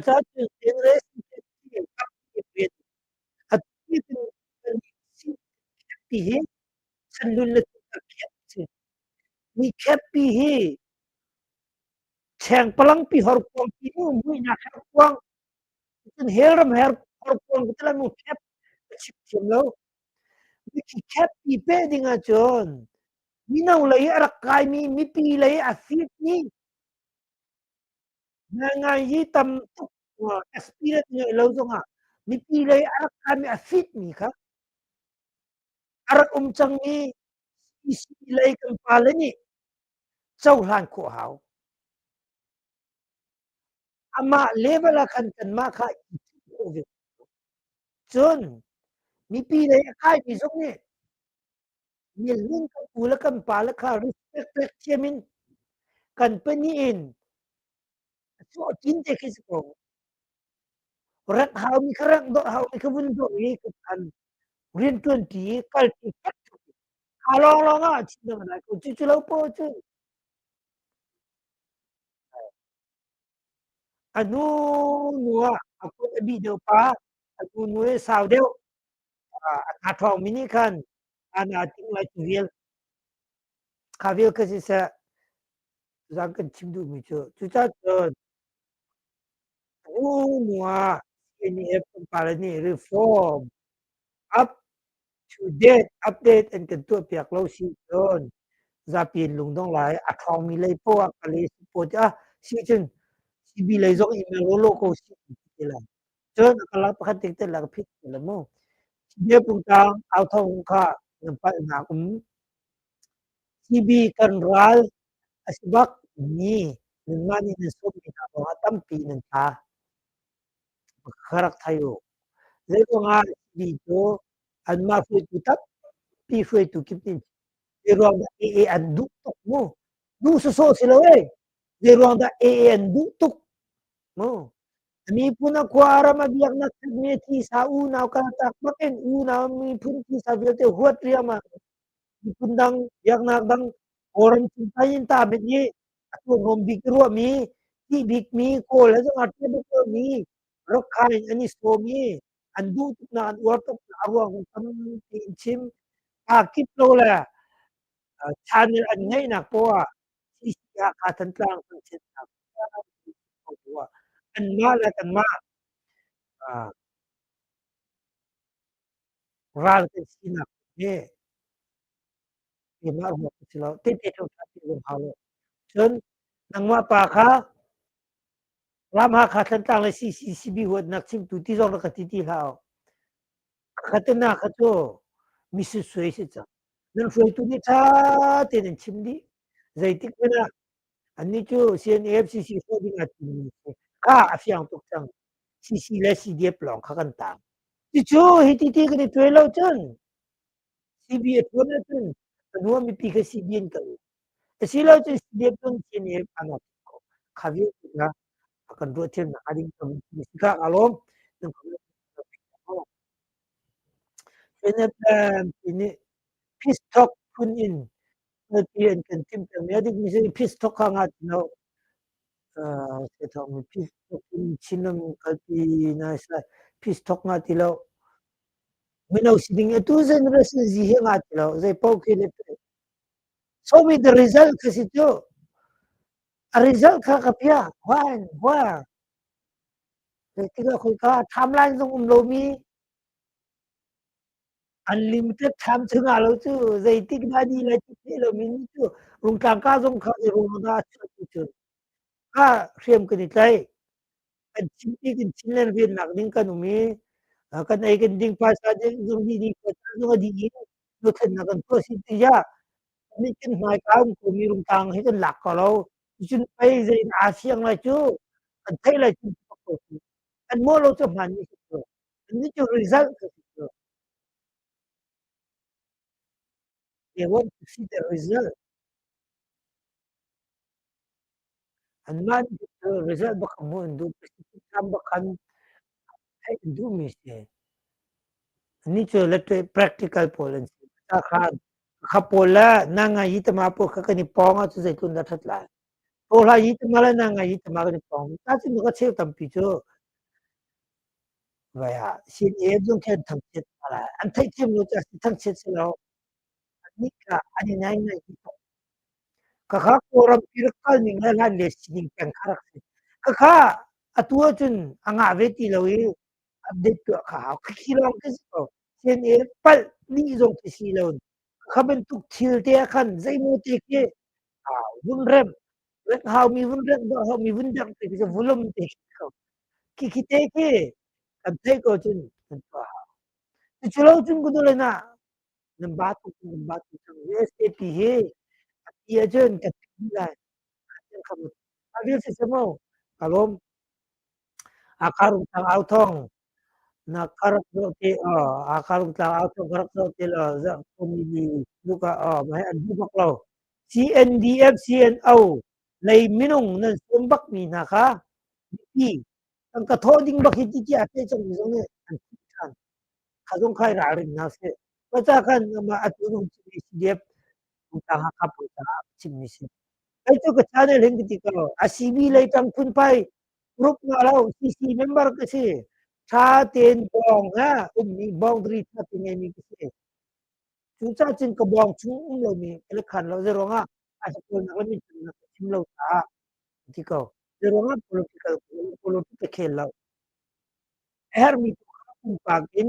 sanlun le mi kheppi hi chengpalang pi horkuang pi mu muihnak herkuang cun helram her horkuang ka tila mu khep ka chim thiam lo mi khi kheppi pe ding ahcun mino lei a rak kaimi mipi lei a fit mi Ngaingai hi tam tuk experience ngeih lo zongah mipi lei a rak kaimi a fit mi kha a rak um cangmi CC lei kan pale nih cohlan khawh hau. Amah level ah khan kanmah kha i khawh ve. Cun mipi lei a kaimi zong nih milhlun kan u le kan pa le kha respect pek thiam in. Kan pahnih in chuah tin te khi si ko. Rengh haumi kha rengh, dawh haumi kha vun dawh i kan rianṭuan ṭi i kal ṭi fek kha lawnglawng ah chim dang lai ko. Cu cu lo poah cu a hnu hnu ah a kut a bih deuh pa, a hnu hnu i sau deuh a ṭhawngmi nih khan ana ting lai cu vial. Kha vial kha siseh, tuzaan kan chim duhmi cu cucaah cun hnu ah CNF kan pale nih reform up to date update an kan tuahpiak lo si cun zapi in lungdong lai a ṭhawngmi lei poah ah kal i support ah si cun CB lei zong email lawlaw ko si ti lai. Cun a karlak pakhat te tel la ka phit ti la mu. CBF pungtang au thawng kha nan palhnak um. CB kan ral a si bak mi nanmah nih nan sawmmi hna ruangah tampi nan tla. Ka rak thei u. Zei ruangah CB cu anmah hruaitu tampi hruaitu kip nih zei ruang dah AA an duh tuk mu. Duh sawsawh si lo ee. Zei ruang dah AA an duh tuk mu. A miphun a khua a ram a biaknak mi thisa unau kaltak bak in unau miphun thisa vialte huat riangmang miphun dang biaknak dang Kawlram chung in ta mit nih a thurhnawm bik i ruahmi ṭih bikmi Kawl he zong aa ṭih bak lomi Rakhine an i sawm i an duh tuknak an uar tuknak a ruang tampi in chim aa kip lo le channel an ngeihnak poah ah CC Hakha Thantlang thangchiatnak anmah le kanmah ral kan sinak hi keimah ruak a si lo. Tehte ṭha ti zong hau lo. Cun nangmah pa kha Ram Hakha Thantlang le CCCB huatnak chimtu ti zong rak ka ti ti hlah u. Khatena kha cu misusuai si cang. Nan hruaitu nih ṭha tein an chim dih. Zeitik hmanh ah annih cu CNA FCC hruai ding aa timmi si. Kha a fiang tuk cang. CC le CDF lawng kha kan tang. Cucu hi ti ti kan i tuai lo cun CB a ṭuan ahcun a hnu ah mipi kha CB an kal. Asilo cun CDF cun CNA an ko. Kha vialte kha a kan ruah thiamnak hnga ding kan si kha kaa lawm. CNF nih peace talk phun in kalpi an kan timh pengmi a dikmi cu peace talk kha nga ti lo. Peace talk in Chinram kalpi naisai peace talk nga ti lo. Mino si ding atu generation Z hi nga ti lo. Zei paoh khi le Show me the result kha si cu. A result kha ka piah. When? Where? Zeitikah khoika timeline zong um lomi unlimited time cu ngah lo cu zeitik dah ni lai ti theih lomi ni cu rungtlang ka zong kha zei ruang dah a chuah ti cun kha hriam kan i tlaih kan chim i kan Chinland riannak ding kan um i kan ei kan ding phaisa ding zong dih ding phaisa zong a dih i dothlennak kan tuah si tiah nih kan hmaika um komi rungtlang hi kan lak ko lo. Cun pei zei aa siang lai cu kan theih lai cu ko an mawh lo cu hmaan mi si cu an cu result ka si cu. They want to see the result. Anmah nih cu result bak hmuh an duh tham bak khan theih an duhmi si. Annih cu practical pawl an si. Ta khan kha pawl le na ngai yi tama pawl kha kan i pawng ahcun zeitlun dah ṭhat lai. Pawl hla yi tama le na ngai yi tama kan i pawng. Ta cun ka cheu tampi cu vai ah CNA zong khi an thangchiat hna lai. An theihthiam lo cu thangchiat si lo. Annih kha an i ngai ngai ti tuk. Khakha Kawlram pi rak kal ning le hlan le sining peng kha rak si. Khakha atu ahcun a ngah ve ti lo i update tuah kha hau. Khikhi lawng khi si ko. CNA palh dih zong khi si lo. Kha bantuk thil te ah khan zeimaw te khi vun remh, remh haumi vun remh, doh haumi vun derh te khi vulum te khi ko. Khikhi te khi kan theih ko cun kan tuah hau. Cucu lo cun ku le na nan ba tuk nan ba tuk cang. USAP hi a ti ahcun kan ti lai. A vil si mu ka lawm. Hakha Rungtlang au thawng na ka rak zoh te Hakha Rungtlang au thawng ka rak zoh te law zarhpini luka mah hi an duh bak lo. CNDF CNO. Lei minung nan sawm bakmi hna kha mipi tangka thawh ding bak hi ti tiah a theih cangmi zong nih an thih ṭhan. Kha zong kha i ralring hna sih. Cucaah khan amah atu nung chimmi CDF Thantlang Hakha pawl caah ka chimmi si. Kei cu ka channel hin ka ti ko. A CB lei ṭang phunphai group nga lo CC member ka si. Ṭha tein bawng ha ummi boundary ṭha te ngeimi ka si. Cucaah cun ka bawng chung um lomi ka le khan lo. Zeiruangah a kawlnak le minthangnak ka chim lo caah ka ti ko. Zeiruangah political politics ka khel lo. A herhmi tu kha pumpak in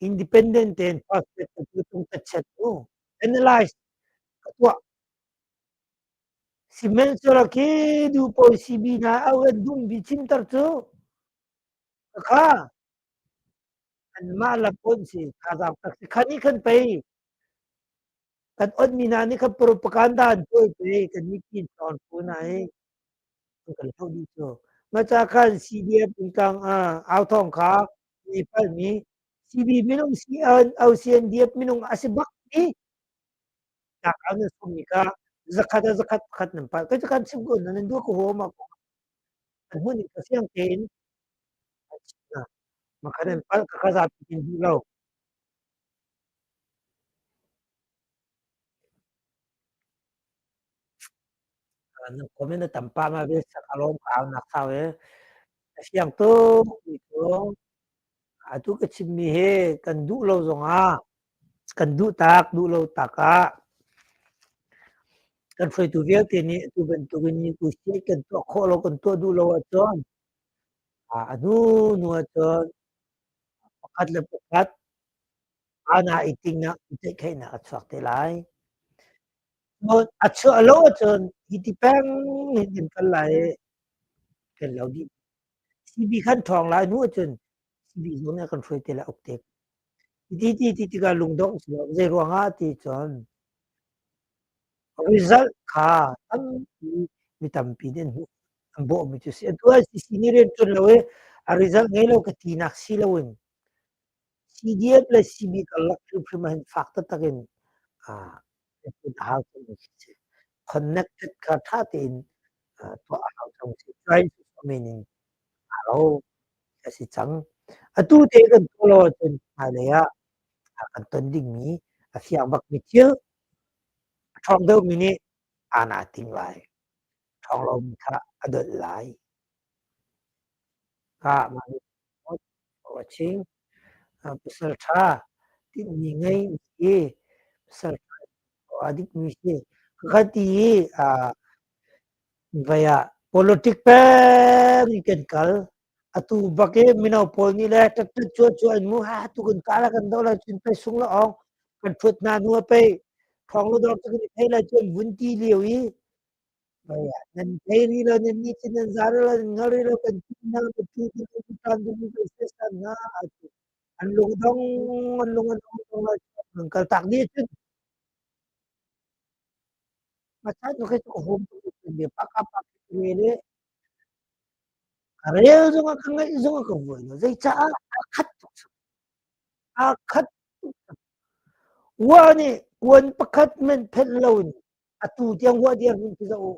independent tein prospect ka tung ka chet u. Analyze ka tuah. Sihmanhsehlaw khi du pawl CB hna au an dum bi chimter cu kha anmah lam on si thazaang tak si khan i khan pei kan onmi hna nih khan propaganda an tuai pei kan mipi tawn pu na hi an kan hloh dih cu maca khan CDF tlang au thawng kha ni palmi CB minung CN OCNDF minung a si bak mi tak an summi kha zakhat a zakhat pakhat nan palh kai kan chim ko nan duh ko ho ma ko an hmun in ka siang tein an chim na makhan an palh ka ka zapi in duh lo. Nan comment na tam pah ma ve sak alawm ka au nak thau e a siang tuk mi cu atu ka chimmi hi kan duh lo zongah kan duh tak duh lo tak ah kan hruaitu vialte nih atu bantukin ni ku kan tuah khawh lo kan tuah duh lo ahcun a hnu hnu ahcun pakhat le pakhat ana i tingnak ceihkheihnak a chuak te lai. Cun a chuah lo ahcun hi ti peng hin kan kal lai i kan lo dih. CB khan ṭhawng lai hnu ahcun CB zong nih a kan hruai te lai uk te. Ti ti ti tikah lungdongh si lo. Zei ruangah ti cun result kha tampi mi tampi nih an hmuh an bawhmi cu si. Atu ah CC nih rian ṭuan lo i a result ngei lo ka tinak si loin CDF le CB karlak hrimhrim ah hin fak taktak in a hau cangmi khi si. Connected kha ṭha tein tuah a hau cang si. Join meaning a lo a si cang. Atu te kan tuah lo ahcun hmailei ah kan ton dingmi a fiang bakmi thil a ṭhawng deuhmi nih aan aa ting lai. Ṭhawng lomi kha a dolh lai. Ka mah watching pasal ṭha tinhmi ngei i pasal ṭha a dikmi si. Ka ti i vai ah politic peng in kan kal. Atu bak i mino pawl nih le ṭatṭat cuah cuah in mu ha tu kan kah lai kan doh lai cun pei sung le awng kan ṭhuat hna hnu ah pei thawng le dawr cu kan i thei lai cu an vun ti lio i Nan thei rih lo, nan nih cu nan za rih lo, nan hngal rih lo, kan ti hna, kan tu ti kan tan ding kan siasal hna. An lung dong, an lung an dong dong lai, an kal tak dih cun. Machan nu khi cu hum tu pa ka pa le le ka rel zong ah ka ngaih zong ah ka vuai lo. Zeicaah a khat tuk. A khat tuk. Wa nih kuan pakhat men phenh lo in atu tiang huah dirhmun khi zoh u.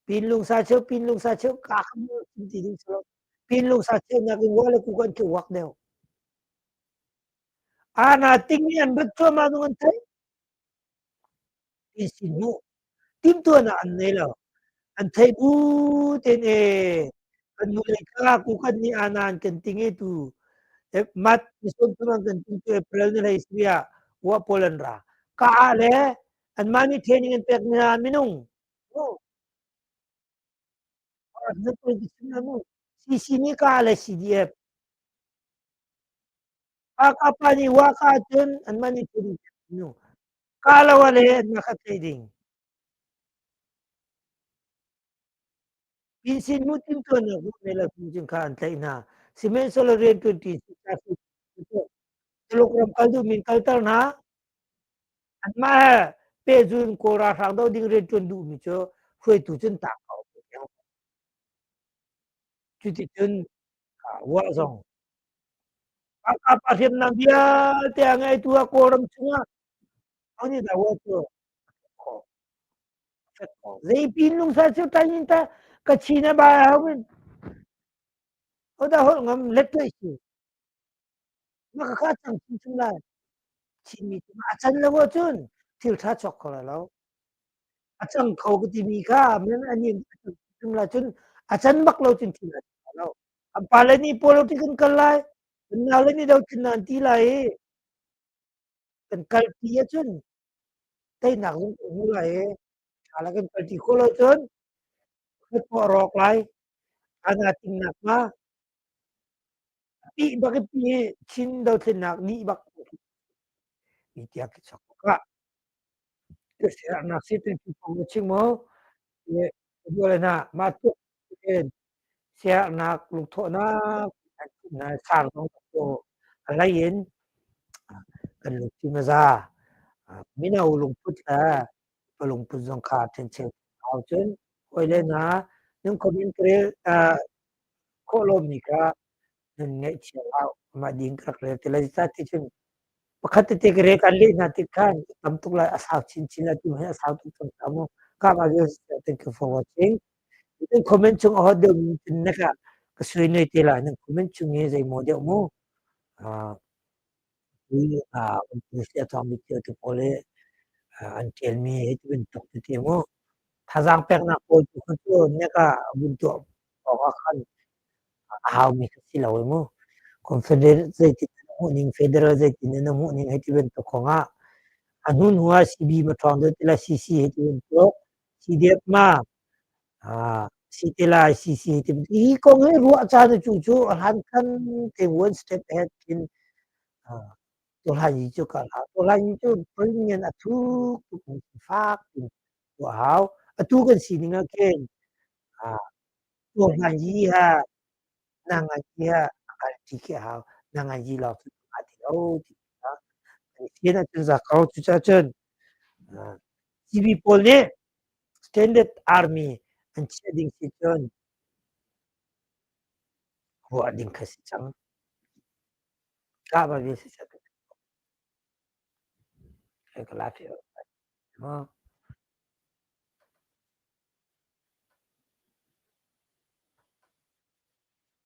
Pinlung sa cheu pinlung sa cheu ka kha mu ti ding si lo. Pinlung sa cheu nak in wa le ku kan khi wak deuh. Ana ting ni an rat cuahmah nung an theih. In sin mu. Timtuan ah an nei lo. An thei bu ten e kan nu lei kha ku kan ni ana an kan ting e tu mat ni son tumang kan ting tu April ni hlei sia wa pawl an ra. Ka le Anmah nih training an pek hna minung. CC nih ka le CDF. Kapa nih wa ka cun anmah nih training pek minung. Ka lo le anmah kha thei ding. Pinsin mu timtuan nak ne la cun kha an tlaih hna. Sihmanhsehlaw rian ṭuanṭi Tuluk ram kal duh min kalter hna. Anmah he pehzul Kawl ralhrang doh ding rianṭuan duhmi cu hruaitu cun tang ko. Cuticun uah zong ralkap a hriamnam vialte a ngeitu ah Kawlram chungah aho nih dah uah cu a khawh. Zei pin lungsa cu tain ta ka chin a ba hau min. Oda holh ngam let tuai si. Ma ka kha cang chin chung lai. Chinmi cu a can lo ahcun thil ṭha chuak kho lai lo. A cang kho ka timi kha men ani chung lai cun a can bak lo cun thil a ṭha lo. An pale nih politics kan kal lai. Kan nau le nih dothlen nan ti lai i kan kalpi ahcun teinak zong kan hmu lai i ṭha le kan kalṭi khawh lo cun khuathawh a rawk lai. Ana tingnak ma ih bak i pi Chin dothlennak nih bak mi tiang ki chok ka siarnak si tu tu ching mo le le na ma tuk in siarnak lungthawhnak na sang dong ko alai in kan lungthin a za. Mino lungput le upa lungput zong kha ṭhencheu hau. Cun hawile hna, nan comment ka rel khawh lomi kha nan ngaihchia hlah. Mah ding ka rak rel ti lai. Zeicahti cun pakhat tete ka rel kan leh hna tik khan tam tuk lai, a sau chinchin lai. Tu hi a sau tuk cang caah mu. Ka mah thank you for watching. Nan comment chung a hot deuh mi cun na ka ka sui noi te lai. Nan comment chung hi zeimaw deuh mu. Sia pawl hi an ṭialmi hi ti bantuk tete mu. Thazaang peknak pawl tu kha cu nek ah vun tuah awk ah khan a haumi kha si lo i mu. Confederate zeitin na hmuhning, federal zeitin na hmuhning hei ti bantuk kong ah a hnuhnu ah CB ma ṭhawng deuh ti lai, CC hei ti bantuk, CDF ma si te lai, CC hei ti bantuk. Hi kong hi ruah caan cu cu a hlankan te one step ahead khin Tuhlai cu ka hlau. Tuhlai cu bring a thuk tuk fak in tuah hau. Atu kan sining ah khin tuhlai ha nangan hi a kalṭi khi a hau. Nangan yi lawng cu a ti lo ti kha kan fian ahcun za ko. Cucaah cun CB pawl nih Standard Army an chiah ding si cun ruah ding kha si cang. Kah ba vi si.